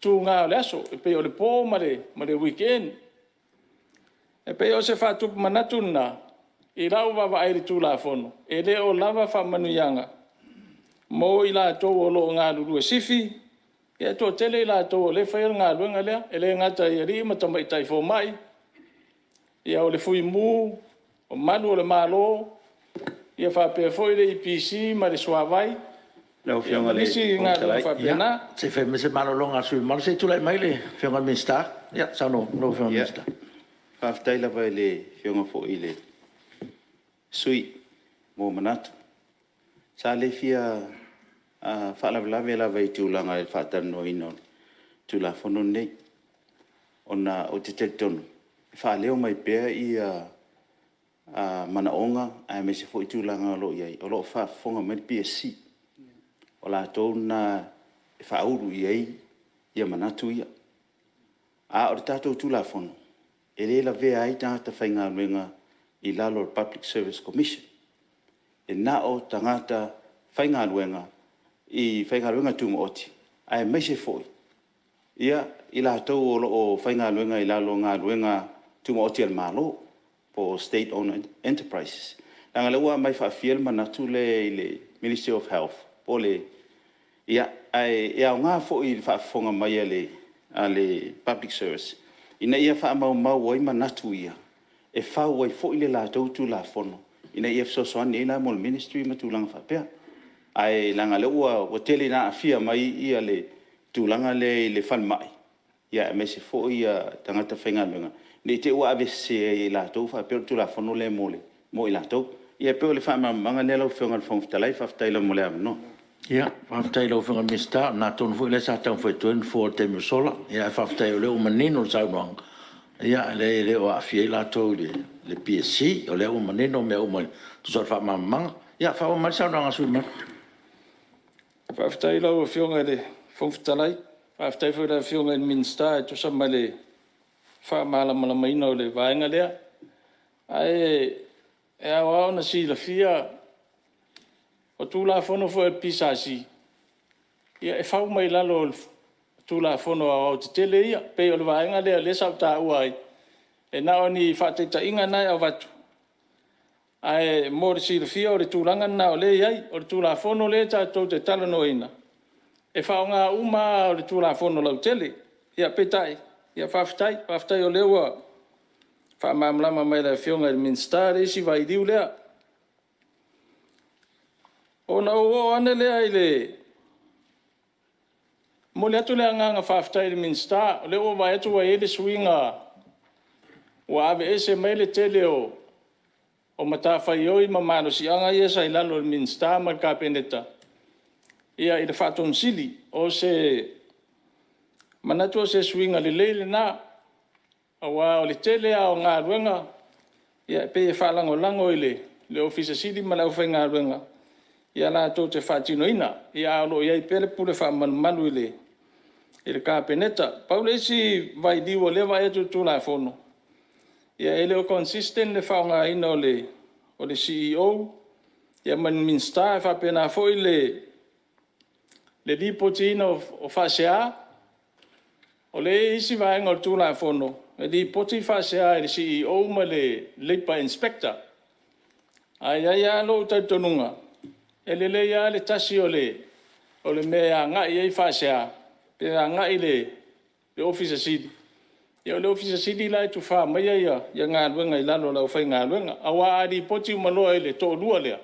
Speaker 6: tuga o le aso, e pei o le po ma le weekend. E pei o se faatupu manatu lena i lau vaavaai i le Tulafono, e le o lava faamanuiaga mo i latou o lo o galulue sifi. E toatele i latou o lea e faia le galuega lea, e le gata i alii ma tamaitai fomai, o le Fuimu, o malu o le Malo, faapea foi le EPC ma le Suavai ma isi galuega faapena. Se i fai maia se malologa a le sui usufono mamalu. Se i tulai mai le Afioga i le Minisita. Ia saunoa lau Afioga i le Minisita. Faafetai lava i le Afioga foi i le sui usufono mo manatu. Sa le fia faalavelave lava i tulaga i le faatalanoaina o le Tulafono lenei, ona ou te talitonu e faaleo mai pea manaoga aemaise foi tulaga o lo o i ai, o lo o faafofoga mai le PSC, o latou lena e faaulu i ai manatu ia. A o le tatou Tulafono, e le lavea ai tagata faigaluega i lalo o le Public Service Commission. E na o tagata faigaluega i galuega tumaoti aemaise foi i latou o lo o faigaluega i lalo o galuega tumaoti a le Malo po o State Owners Enterprises. Leaga o lea ua aumai faafia le manatu lea i le Ministry of Health, ae aoga foi i le faafofoga mai a le Public Service ina ia faamaumau ai manatu ia,
Speaker 7: e fau ai foi le latou Tulafono ina ia fesoasoani ai la mo le Ministry ma tulaga faapea. Ae leaga o lea ua tele ina aafia mai le tulaga lea i le falemai, aemaise foi tagata faigaluega, ne i te i ua avesese ai e latou faapea o le Tulafono lea mo i latou. Ia e pei o le faamalamalamaga lea lau Afioga i le Fofoga Fetalai. Faafetai lava mo le avanoa. Faafetai i lau Afioga i le Minisita, o lena tonu foi lea sa taumafai atu ai le Nofoa i le taimi ua sola. Ae faafetai o lea ua manino le saunoaga, e leai e le o aafia ai latou i le PSC. O lea ua manino mea uma e tusa o le faamalamalamaga. Ia faaauau mai le saunoaga a le sui usufono mamalu.
Speaker 6: Faafetai i lau Afioga i le Fofoga Fetalai, faafetai foi i le Afioga i le Minisita e tusa ma le faamalamalamaina o le vaega lea. Ae ao lava ona silafia, o Tulafono foi a le PSC, e fau mai lalo o Tulafono Aoaotetele ia. E pei o le vaega lea o lea sa ou taua ai, e na o ni faataitaiga na e avatu, ae mo le silafia o le tulaga lena o lea e i ai. O le Tulafono lea tatou te talanoaina, e faaaoga uma lava le Tulafono lautele. Peitai, faafetai, faafetai o lea ua faamalamalama mai e le Afioga i le Minisita le isi vailiu lea. Ona ou oo ane lea i le… E momoli atu le agaga faafetai i le Minisita, o lea ua ou vaai atu ua i ai le suiga ua aveese mai le tele o matafaioi ma malosiaga ia sa i lalo o le Minisita ma le Kapeneta i le Faatonu Sili. O se manatu o se suiga lelei lena, aua o le tele lava o galuega e pei e faalagolago i le Ofisa Sili o Pulega ma le aufaigaluega latou te faatinoina, ae o lo o i ai pea le pule faamalumalu i le Kapeneta. Pau le isi vailiu o lea e vaai atu i le Tulafono, e le o consistent le faaaogaina o le CEO ma le Minisita, e faapena foi le lipotiina o faasea. O lea e i ai isi vaega o le Tulafono e lipoti faasea i le CEO ma le Labour Inspector. Ae i ai lava lou talitonuga, e lelei lava le tasi o le mea e agai i ai faasea, pe agai i le Ofisa Sili o Pulega, ia o le Ofisa Sili o Pulega la e tufa maia galuega i lalo o le aufaigaluega. Aua a lipoti uma loa i le toalua lea,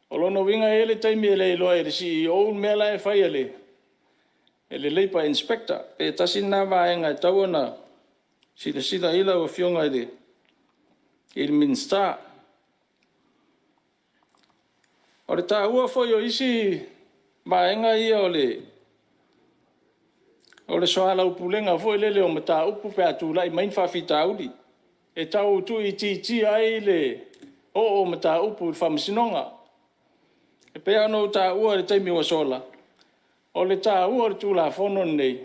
Speaker 6: o lona uiga e i ai le taimi e le iloa ai e le CEO le mea la e fai e le Labour Inspector. Pe tasi lena vaega e tatau ona silasila i ai lau Afioga i le Minisita. O le taua foi o isi vaega ia o le soalaupulega foi lele o mataupu pe a tulai mai ni faafitauli, e tau tuuitiitia ai le oo o mataupu i le faamasinoga. E pei lava ona ou taua i le taimi ua sola, o le taua o le Tulafono lenei,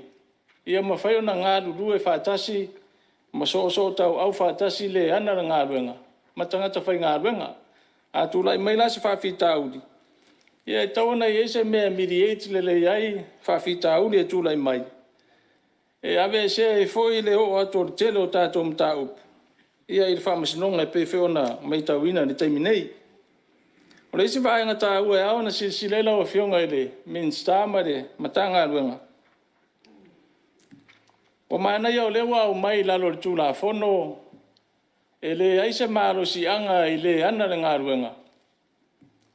Speaker 6: ia mafai ona galulue faatasi ma soosootauau faatasi le ana le galuega ma tagata faigaluega. A tulai mai la se faafitauli, ia e tatau ona i ai se mea e mediate lelei ai faafitauli e tulai mai, e aveesea ai foi le oo atu o le tele o tatou mataupu i le faamasinoga e pei foi ona matauina i le taimi nei. O le isi vaega taua e ao ona silasila i ai lau Afioga i le Minisita ma le Matagaluega, ua manaia o lea ua aumai i lalo o le Tulafono, e leai se malosiaga i le ana le galuega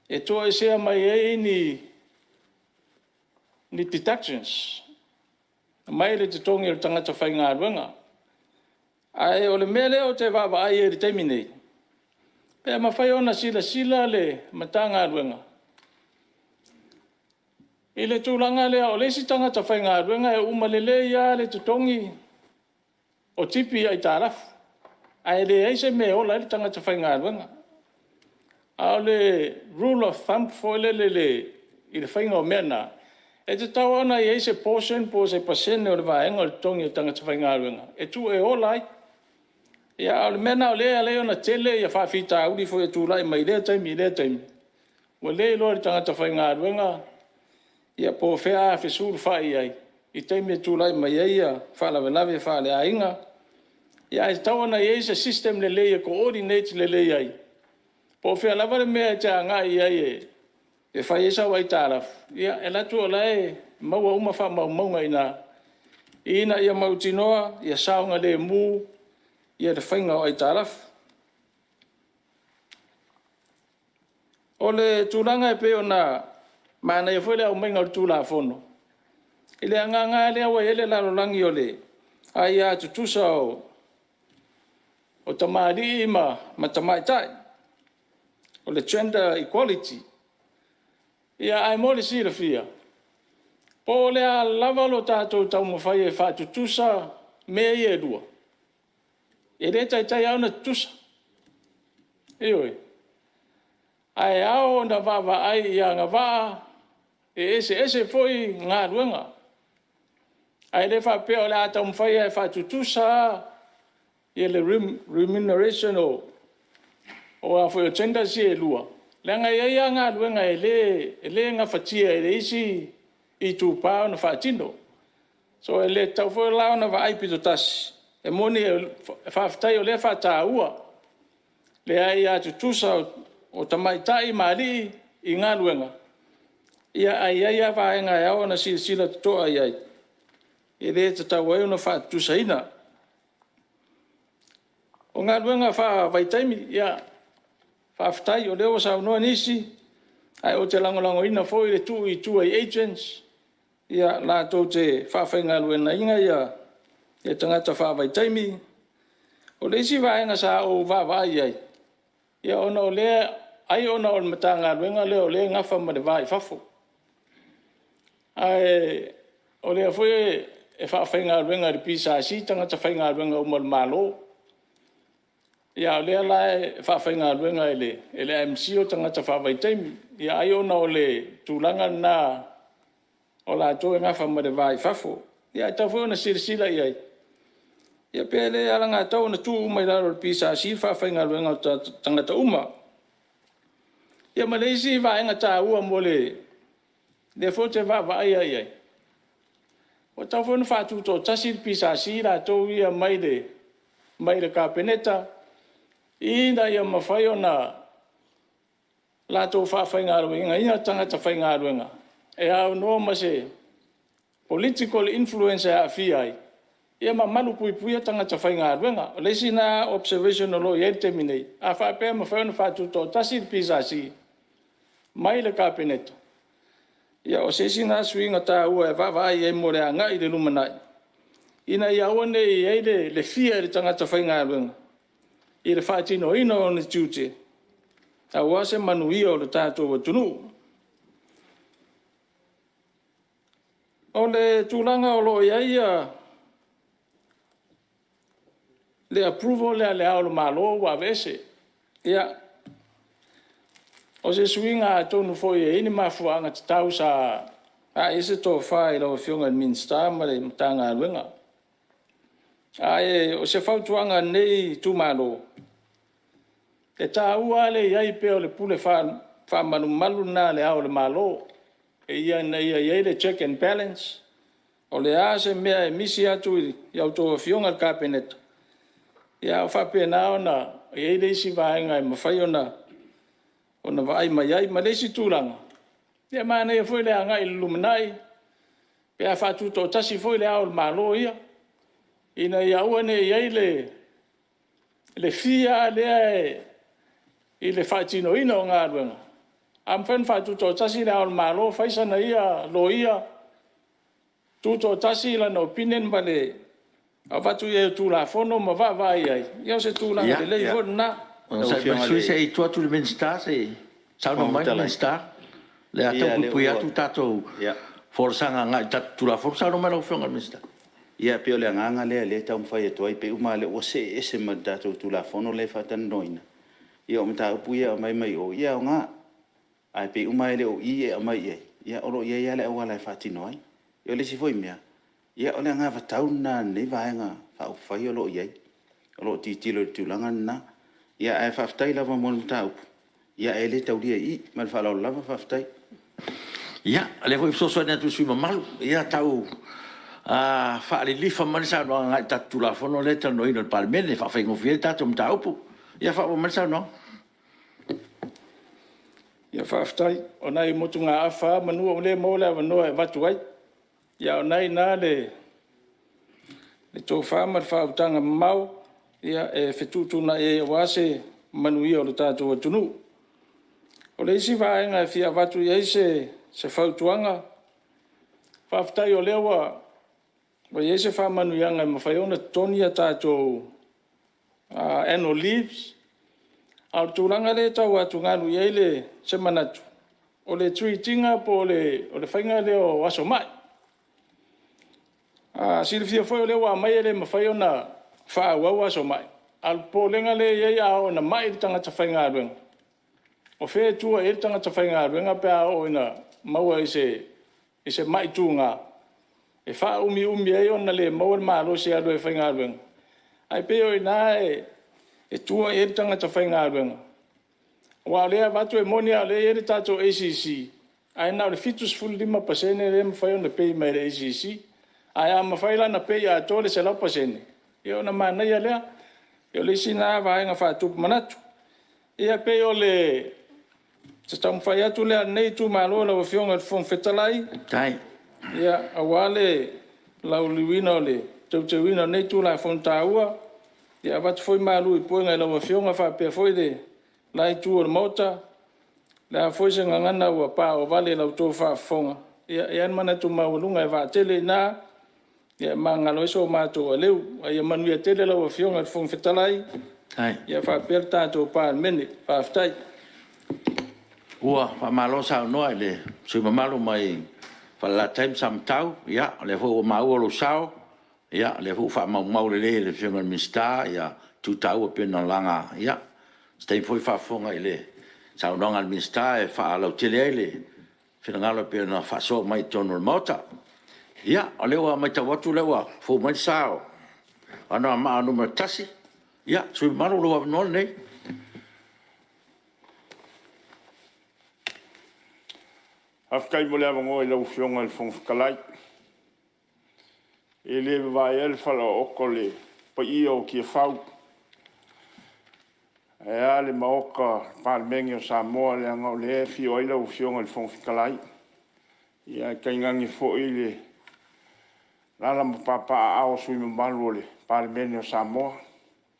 Speaker 6: e toesea mai ai ni deductions mai le totogi o le tagata faigaluega. Ae o le mea lea ou te vaavaai i ai i le taimi nei, pe mafai ona silasila le Matagaluega i le tulaga lea, o le isi tagata faigaluega e uma lelei lava le totogi o tipi i aitalafu, ae leai se mea e ola ai le tagata faigaluega. A o le rule of thumb foi lele i le faiga o mea na, e tatau lava ona i ai se portion po o se pasene o le vaega o le totogi o le tagata faigaluega e tuu e ola ai. A o le mea lena o lea e ala ai ona tele faafitauli foi e tulai mai lea taimi i lea taimi, ua le iloa e le tagata faigaluega po o fea a fesulufai i ai i taimi e tulai mai ai faalavelave faaleaiga. Ae tatau ona i ai se system lelei e coordinate lelei ai, po o fea lava le mea e te agai i ai e fai ai sau aitalafu, e alu atu o la e maua uma faamaumauga i ina, ina ia mautinoa ia saogalemu le faiga o aitalafu. O le tulaga e pei ona manaia foi le aumaiga o le Tulafono, i le agaga lava lea ua i ai le lalolagi o le aia tutusa o tamalii ma tamaitai, o le gender equality. Ae mo le silafia, po o le a lava lo tatou taumafai e faatutusa mea ia e lua, e le taitai lava ona tutusa. Ioe. Ae ao ona vaavaai i agavaa e eseese foi galuega. Ae le faapea o le a taumafai lava e faatutusa lava le remuneration o genders ia e lua, leaga e i ai lava galuega e le gafatia e le isi itupa ona faatino. So, e le tatau foi la ona vaai pitotasi, e moni faafetai o lea e faataua le aia tutusa o tamaitai ma alii i galuega, ae i ai lava vaega e ao ona silasila totoa i ai, e le tatau ai ona faatutusaina. O galuega faavaitaimi, ia, faafetai o lea ua saunoa nisi, ae ou te lagolagoina foi le tuu i tua i agents latou te faafaigaluegaina tagata faavaitaimi. O le isi vaega sa ou vaavaai i ai, ai ona o le Matagaluega lea o lea e nafa ma le va i fafo, ae o lea foi e faafaigaluega e le PSC tagata faigaluega uma a le Malo, a o lea la e faafaigaluega e le MCIL tagata faavaitaimi. Ia ai ona o le tulaga lena o latou e nafa ma le va i fafo. Ae tatau foi ona silasila i ai, pe le alagatatau ona tuu uma i lalo o le PSC le faafaigaluegaina o tagata uma. Ia ma le isi vaega taua mo le…o lea foi ou te vaavaai lava i ai, ua tatau foi ona faatutoatasi le PSC latou ia mai le Kapeneta, ina ia mafai ona latou faafaigaluegaina tagata faigaluega e aunoa ma se political influence e aafia ai, ma malupuipuia tagata faigaluega. O le isi lena observation o lo o i ai i le taimi nei, a faapea e mafai ona faatutoatasi le PSC mai le Kapeneta, ia o se isi lena suiga taua e vaavaai i ai mo le agai i le lumanai, ina ia aua ne i i ai le fear i le tagata faigaluega i le faatinoina o ona tiute aua se manuia o le tatou atunuu. O le tulaga o lo o i ai le approval lea a Le Ao o le Malo ua aveese. Ia, o se suiga atonu foi e i ai ni mafuaaga tatau sa ae ai se tofa i lau Afioga i le Minisita ma le Matagaluega. Ae o se fautuaga a lenei itumalo, e taua lava le i ai pea o le pule faamalumalu lena a Le Ao o le Malo, ina ia i ai le check and balance. O le a se mea e misi atu ia outou afioga i le Kapeneta, a o faapena ona i ai le isi vaega e mafai ona vaai mai ai. Ma le isi tulaga, e manaia foi le agai i le lumanai pe a faatutoatasi foi Le Ao o le Malo ia, ina ia aua ne i i ai le fear lea i le faatinoina o galuega. A mafai ona faatutoatasi Le Ao o le Malo, fai sana ia loia, tutoatasi lana opinion ma le avatu i ai o Tulafono ma vaavaai i ai, ia o se tulaga lelei foi lena.
Speaker 1: Ia, onosai mai le sui usufono se i tuu atu i le Minisita se i saunoa mai le Minisita. O le a tau puipui atu le tatou folasaga agai i le tatou Tulafono. Saunoa mai lau Afioga i le Minisita. Ia pei o le agaga lea o lea e taumafai atu ai, pei uma lava o lea ua see ese ma le tatou Tulafono lea e faatalanoaina. Ia o mataupu ia e aumai mai o, ia e aoga, ae pei uma lava e le o i e aumai i ai, ia o lo o i ai lava le auala e faatino ai. O le isi foi mea, o le anavatau lena a lenei Vaega Faaupufai o lo o i ai, o lo o tilotilo i le tulaga lena. Ae faafetai lava mo le mataupu, ae le taulia i i. Ma le faaaloalo lava faafetai. Ia, o lea foi ua fesoasoani atu i le sui usufono mamalu, ia tau faalilifa mai le saunoaga agai le tatou Tulafono lea e talanoaina i le Palemene e faafaigofie ai le tatou mataupu. Ia faaauau mai le saunoaga.
Speaker 6: Faafetai. O nai motugaafa lava semeamanu o lea e maua le avanoa e avatu ai, a o lena e i ina le tofa ma le faautaga mamao e fetuutuunai ai aua se manuia o le tatou atunuu. O le isi vaega e fia avatu i ai se fautuaga, faafetai o lea ua i ai se faamanuiaga e mafai ai ona totogi a tatou annual leaves. A o le tulaga lea e tau atugalu i ai se manatu, o le treat ina po o le faiga lea o aso mai. Silafia foi o lea ua aumai e le mafai ona faaauau aso mai, a o le popolega lea e i ai a oo ina mai le tagata faigaluega, o fea e tua i ai le tagata faigaluega pe a oo ina maua i se mai tuga e faaumiumi ai ona le maua le malosi e alu ai e faigaluega. Ae pei o i ina e tua i ai le tagata faigaluega, aua o lea e avatu, e moni lava o lea e i ai le tatou ACC, ae na o le 75% lea e mafai ona pay mai e le ACC. Ae a mafai la ona pay atoa le 100% ia ona manaia lea. O le isi lena vaega faatupu manatu. Ia pei o se taumafai atu lea a lenei itumalo lau Afioga i le Fofoga Fetalai, aua le lauliliuina o le teuteuina o lenei Tulafono taua. Ia avatu foi malu i puega i lau Afioga faapea foi lena Itu o le Maota, o le a foi se gagana ua paovale i la outou faafofoga, e i ai lava le manatu maualuga e vaatele i ina e magalo ai so matou aleu. Ae ia manuia tele lau Afioga i le Fofoga Fetalai faapea le tatou Palemene. Faafetai. Ua faamalo saunoa i le sui usufono mamalu mai Falelatai ma Samatau. O lea foi ua maua lou sao, o lea foi ua faamaumau lelei e le Afioga i le Minisita itu taua e pei ona laga. Ia, o se taimi foi faafofoga i le saunoaga a le Minisita e faalautele ai le finagalo e pei ona faasoa mai i totonu o le Maota. Ia, o lea ua matau atu o lea ua fou mai le sa o Anoamaa 1. Ia, le sui usufono mamalu, o lou avanoa lenei.
Speaker 8: Faafetai mo le avanoa i lau Afioga i le Fofoga Fetalai. E le vavaea le falaooto i le paia o Tiafau ae a le Maota o le Palemene o Samoa, leaga o lea e afio ai lau Afioga i le Fofoga Fetalai, ae tainane foi le alaala ma papaaao o sui usufono mamalu o le Palemene o Samoa,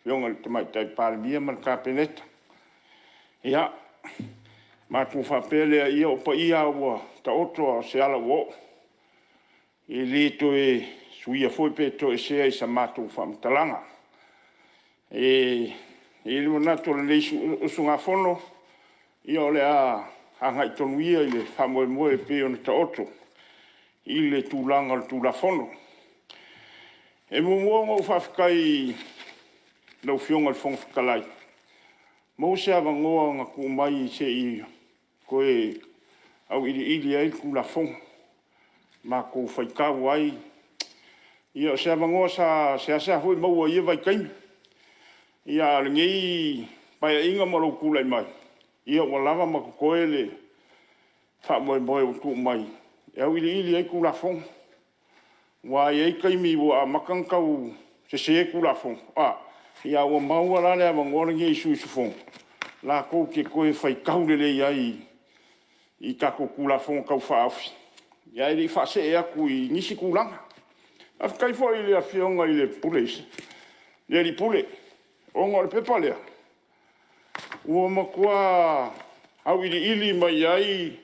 Speaker 8: le Afioga i le Tamaitai Palemia ma le Kapeneta. Ia, ona matou faapea lea, ia o paia lava ua taoto a o se ala ua oo, e le toe suia foi pe toesea i sa matou faamatalaga. E i ai le manatu o lenei usugafono, ia o le a agai tonu ia i le faamoemoe e pei ona taoto i le tulaga o le Tulafono. E muamua ona ou faafetai i lau Afioga i le Fofoga Fetalai, ua maua se avanoa na tuu mai se i toe auiliili ai le Tulafono. Matou faitau ai, ia o se avanoa sa seasea foi maua i ia vaitaimi, a o lenei Paeaiga ma lou tulai mai, ua lava ma totoe le faamoemoe ua tuu mai e auiliili ai Tulafono. Aua e i ai taimi ua amata ona tau sese Tulafono, a ua maua la le avanoa lenei e sui usufono latou te toe faitau lelei ai i tatou Tulafono Tau Faaofi, ae le i faasee atu i nisi tulaga. Faafetai foi i le Afioga i le Alii Pule, ona o le pepa lea ua matua auiliili mai ai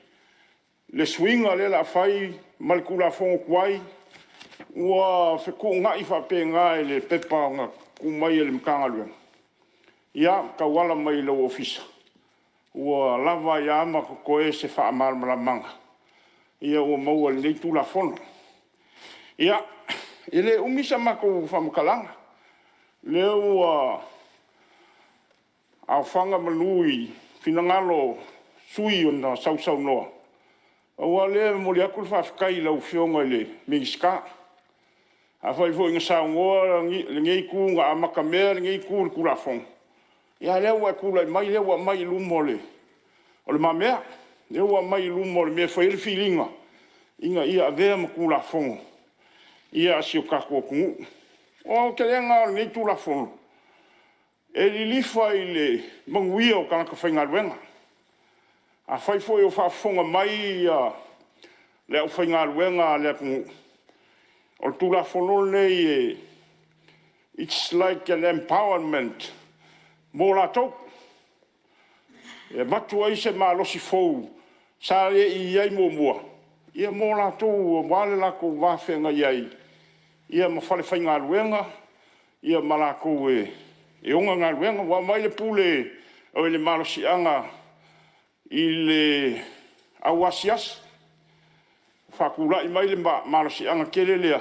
Speaker 8: le suiga lea o le a fai ma le Tulafono tuai, ua fetuunai faapena i le pepa na tuu mai e le Matagaluega, ia, e tauala mai i lou ofisa, ua lava ai lava ma totoe se faamalamalamaga ua maua i lenei Tulafono. Ia, e le umi sa matou faamatalaga, o lea ua aofaga manu i finagalo o sui usufono na sausaunoa. Pau lava lea e momoli atu le faafetai i lau Afioga i le Minisita. Afai foi na saunoa lenei Itu na amatamea lenei Itu i le Tulafono, a o lea ua e tulai mai o lea ua aumai i luma o lumamea, lea ua aumai i luma o le mea e fai ai le filiga ina ia avea ma Tulafono a si o tatou atunuu. O le aotelega lava o lenei Tulafono, e lilifa i le manuia o tagata faigaluega. Afai foi o faafofoga mai le aufaigaluega a le atunuu, o le Tulafono lenei, its like an empowerment mo latou. e avatu ai se malosi fou sa le i i ai muamua mo latou aua le latou va feagai ai ma falefaigaluega ma latou e ona galuega. Ua aumai le malosiaga i le au asiasi, faatulai mai le malosiaga tele lea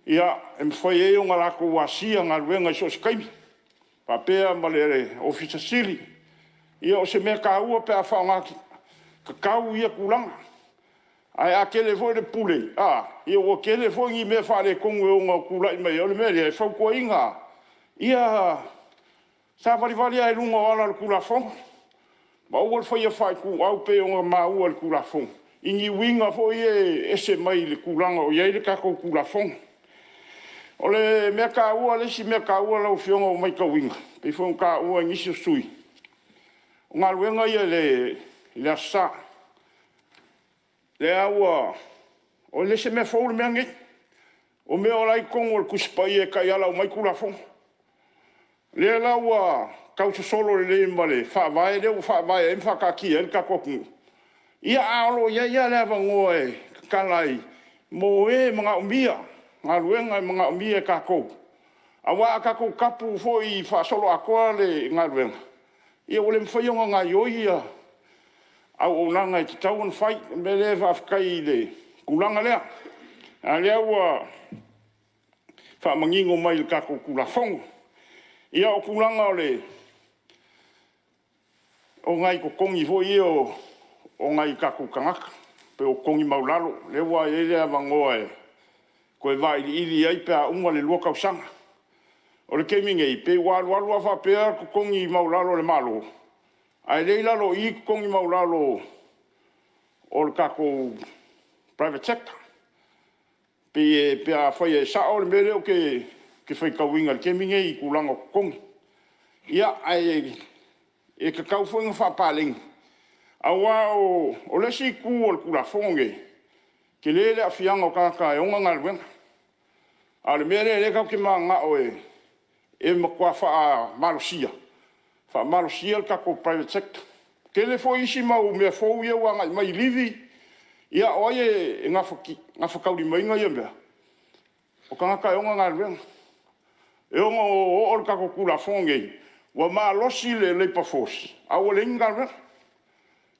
Speaker 8: e mafai ai ona latou asia galuega i so o se taimi, faapea ma le Ofisa Sili o Pulega. Ia o se mea taua pe a faaaoga tatau ia tulaga. Ae a tele foi le pule, ia ua tele foi ni mea faaletonu e ono tulai mai ai. O le mea lea, e fautuaina lava, ia savalivali lava i luga o ala o le Tulafono, ma aua le faia faaituau pei ona maua i le Tulafono i ni uiga foi ia e ese mai le tulaga o i ai le tatou Tulafono. O le mea taua, le isi mea taua lau Afioga ua matauina e pei foi ona taua e nisi o sui usufono, o galuega ia i le Aso Sa. E le o se mea fou le mea lenei. O mea o la e i totonu o le Tusi Paia e taiala uma ai Tulafono. O lea la ua tau sosolo lelei ma le Faavae lea ua faavae ai ma faataatia ai le tatou atunuu, ia ae o lo o i ai lava le avanoa e tatala ai mo e manaomia, galuega e manaomia e tatou. Aua a tatou tapu foi faasoloatoa le galuega, ia ua le mafai ona gaoioi auaunaga e tatau ona fai. O le mea lea faafetai i le tulaga lea, a o lea ua faamanino mai i le tatou Tulafono. Ia, o tulaga o nai totogi foi ia o nai o tatou tagata pei o totogi maualalo, lea ua i ai le avanoa e toe vailiili ai pe a uma le 2 tausaga. O le taimi nei, pei ua alualu lava faapea totogi maualalo o le Malo, a o lea e i lalo i i totogi maualalo o le tatou private sector. Pe afai e sao le mea lea ou te faitauina i le taimi lenei i tulaga o totogi. Ia, ae tatau foi ona faapaleni, aua o le isi itu o le Tulafono lenei, e tele le aafiaga o tagata e ona galuega. A o le mea lea tatou te mananao e matua faamalosia, faamalosia le tatou private sector. E tele foi isi mau mea fou ia ua agai mai i livi, ia o ai e gafataulimaina ia mea? O tagata e ona galuega. E ono oo le tatou Tulafono lenei ua malosi le Labour Force ae ua leai ni galuega.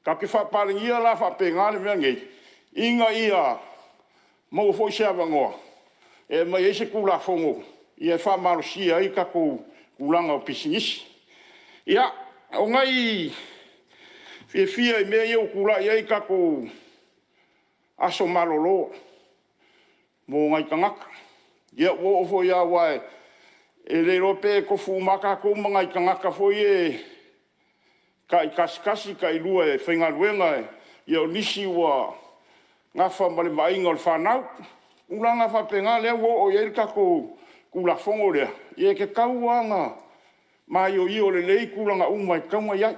Speaker 8: Tatou te faapalenia la faapena le mea lenei, ina ia maua foi se avanoa e aumai ai se Tulafono e faamalosia ai tatou tulaga o pisinisi. Ia, o nai fiafia i mea ia ua tulai ai tatou aso malolo mo nai tagata. Ia ua oo foi lava aua e le iloa pe tofu uma lava tatou ma nai tagata foi ia taitasitasi, tailua e faigaluega, ia o nisi ua nafa ma le vaaiga o le fanau. O tulaga faapena lea ua oo i ai le tatou Tulafono lea, ia e tatau lava ona maioio lelei tulaga uma e tatau ona i ai.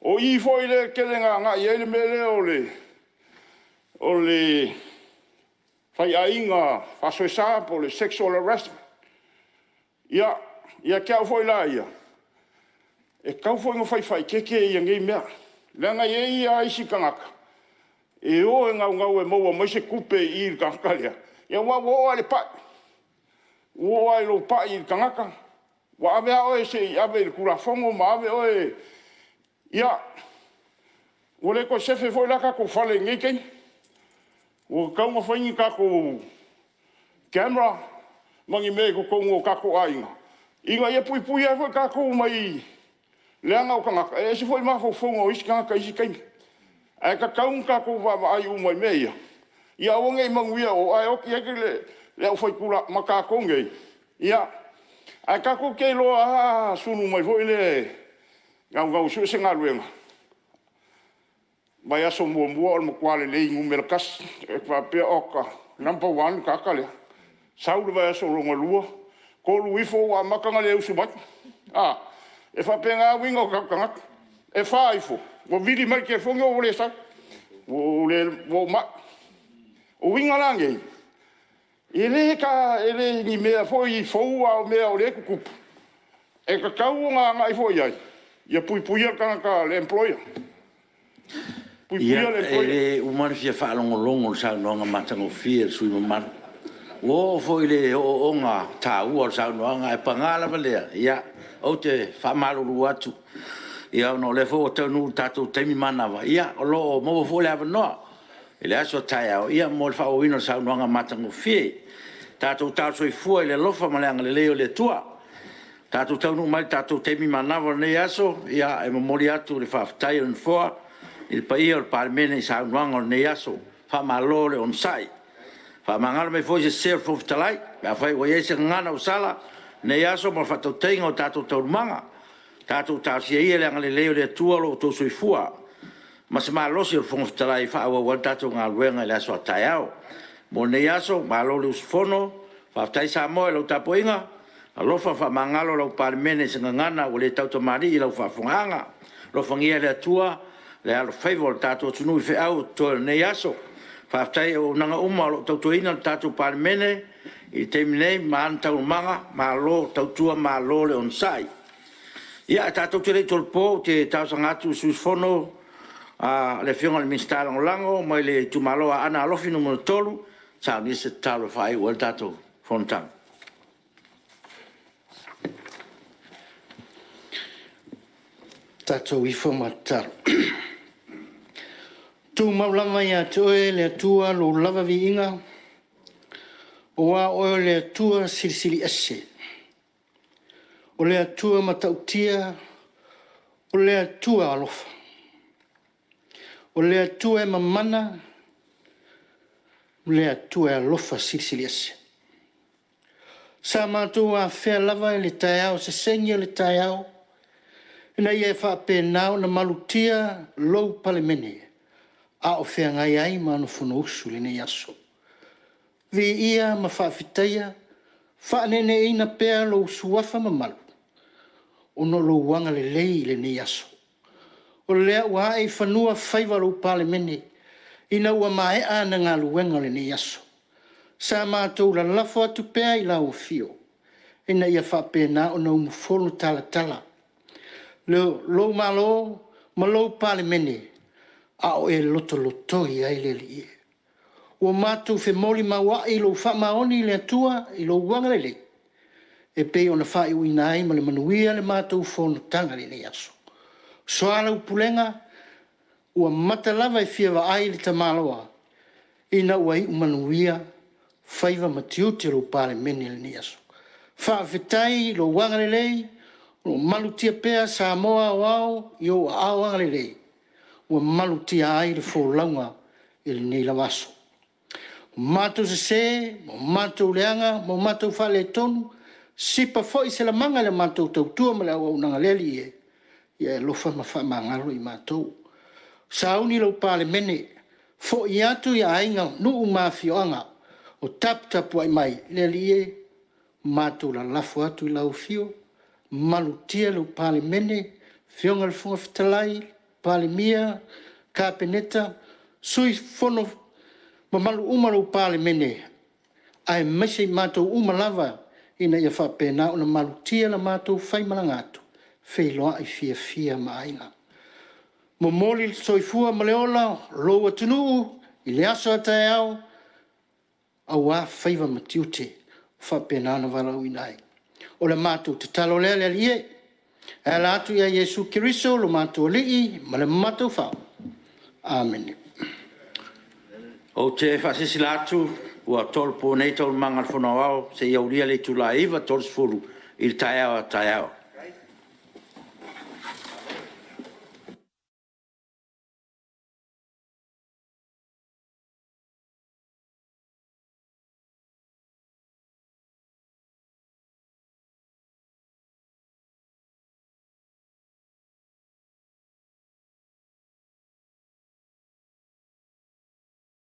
Speaker 8: O i foi lea e tele ina agai i ai le mea lea o le faiaiga faasoesa po o le sexual harassment. Ia, ia te au foi la ia, e tatau foi ona fai faaeteete nei mea, leaga e i ai lava isi tagata e o e naunau e maua mai se tupe i le tagata lea, aua ua oo lava i le pai, ua oo lava i lou pai i le tagata, ua ave lava oe se i ave i le Tulafono ma ave oe… Ia, ua le toe sefe foi la tatou fale i lenei taimi. Ua tatau ona fai ni tatou camera ma ni mea i totonu o tatou aiga ina ia puipuia ai foi tatou mai leaga o tagata, e ese foi mafaufauga o isi tagata i isi taimi. Ae tatau ona tatou vaavaai uma i mea ia, ia aua ne i manuia o ae oti ai ma tatou nei. Ae tatou te iloa lava a sulu mai foi lea e naunau e sue se galuega, vaiaso muamua o le matua lelei numera tasi. E faapea, oka, number one le tagata lea. Sau le vaiaso lona lua, tolu ifo ua amata ona le usu mai. E faapena uiga o tatou tagata. E fa ifo, ua vili mai le telefoni ua le sau, ua ou mai. O uiga la nei, e le o ni mea foi fou a o mea o lea e tutupu, e tatau ona agai foi i ai Ia puipuia le tagata le employer, puipuia le employer. Ia, e le uma le fia faalogologo i le saunoaga matagofie a le sui usufono mamalu. Ua oo foi i le ooooga taua o le saunoaga, ae paga lava lea, ou te faamalulu atu, ona o lea foi ua taunuu i le tatou taimi manava, o lo o maua foi le avanoa i le aso a taeao mo le faaauauina o le saunoaga matagofie. Tatou talo soifua i le alofa ma le agalelei o le Atua. Ua tatou taunuu mai i le tatou taimi manava o lenei aso, e momoli atu le faafetai a le Nofoa i le paia o le Palemene i saunoaga o lenei aso. Faamalo le onosai. Faamagalo mai foi se sese o le Fofoga Fetalai pe afai ua i ai se gagana ua sala i lenei aso ma le faatautaiga o tatou taualumaga. Tatou talosia ia le agalelei o le Atua i lo outou soifua ma se malosi o le Fofoga Fetalai e faaauau ai le tatou galuega i le aso a taeao. Mo lenei aso, malo le usufono, faafetai Samoa i lau tapuaiga, alofa faamagalo lau Palemene i se gagana ua le tautamalii i lau faafofogaaga. Alofagia e le Atua le alofaiva o le tatou atunuu i feau o totoe o lenei aso. Faafetai i auaunaga uma o lo o tautuaina le tatou Palemene i le taimi nei ma ana taualumaga, malo tautua malo le onosai. Ia, ae tatou te le i tolopo, ou te talosaga atu i le sui usufono le Afioga i le Minisita Lagolago mai le itumalo o Aana Alofi 3 e saunia se tatalo e faaiu ai le tatou fonotaga.
Speaker 9: Tatou ifo ma tatalo. Tumau lava ia te oe le Atua lou lava viiga, aua o oe o le Atua Silisili Ese, o le Atua matautia, o le Atua alofa, o le Atua e mamana, o le Atua e alofa silisili ese. Sa matou afea lava i le taeao sesegi o le taeao ina ia faapena ona malutia lou Palemene a o feagai ai ma ana Fonousu i lenei aso. Viia ma faafetaia, faaneeneeina pea lou Suafa mamalu ona o lou agalelei i lenei aso, o lea ua ae i fanua faiva o lou Palemene ina ua maea ana galuega o lenei aso. Sa matou lalafo atu pea i lau afio ina ia faapena ona umufono talatala lou Malo ma lou Palemene a o e lotolotoi ai le Alii e. Ua matou femolimauai lou faamaoni i le Atua i lou agalelei e pei ona faaiuina ai ma le manuia le matou fonotaga i lenei aso. Soalaupulega, ua mata lava e fia vaai le tamaloa ina ua iu manuia faiva ma tiute o lou Palemene i lenei aso. Faafetai i lou agalelei ua malutia pea Samoa aoao i ou aao agalelei ua malutia ai le folauga i lenei lava aso. Ua matou sese, ua matou leaga ma ua matou faaletonu, sipa foi se lamaga i le matou tautua ma le auaunaga, le Alii e, ia e alofa ma faamagalo i matou. Sauni lou Palemene, foi atu i aiga, nuu ma afioaga o taputapuai mai, le Alii e, matou lalafo atu i lau afio, malutia lou Palemene, Afioga i le Fofoga Fetalai, Palemia, Kapeneta, sui usufono mamalu uma o lou Palemene, aemaise i matou uma lava ina ia faapena ona malutia le matou faimalaga atu, feiloai fiafia ma aiga. Momoli le soifua ma le ola o lou atunuu i le aso a taeao aua faiva ma tiute ua faapena ona valaauina ai. O le matou tatalo lea le Alii e, e ala atu ia Iesu Keriso lo matou Alii ma le matou Fao. Amene.
Speaker 1: Ou te faasilasila atu ua tolopo nei Taualumaga a le Fono Aoao seia aulia le itula e 9:30 i le taeao a taeao.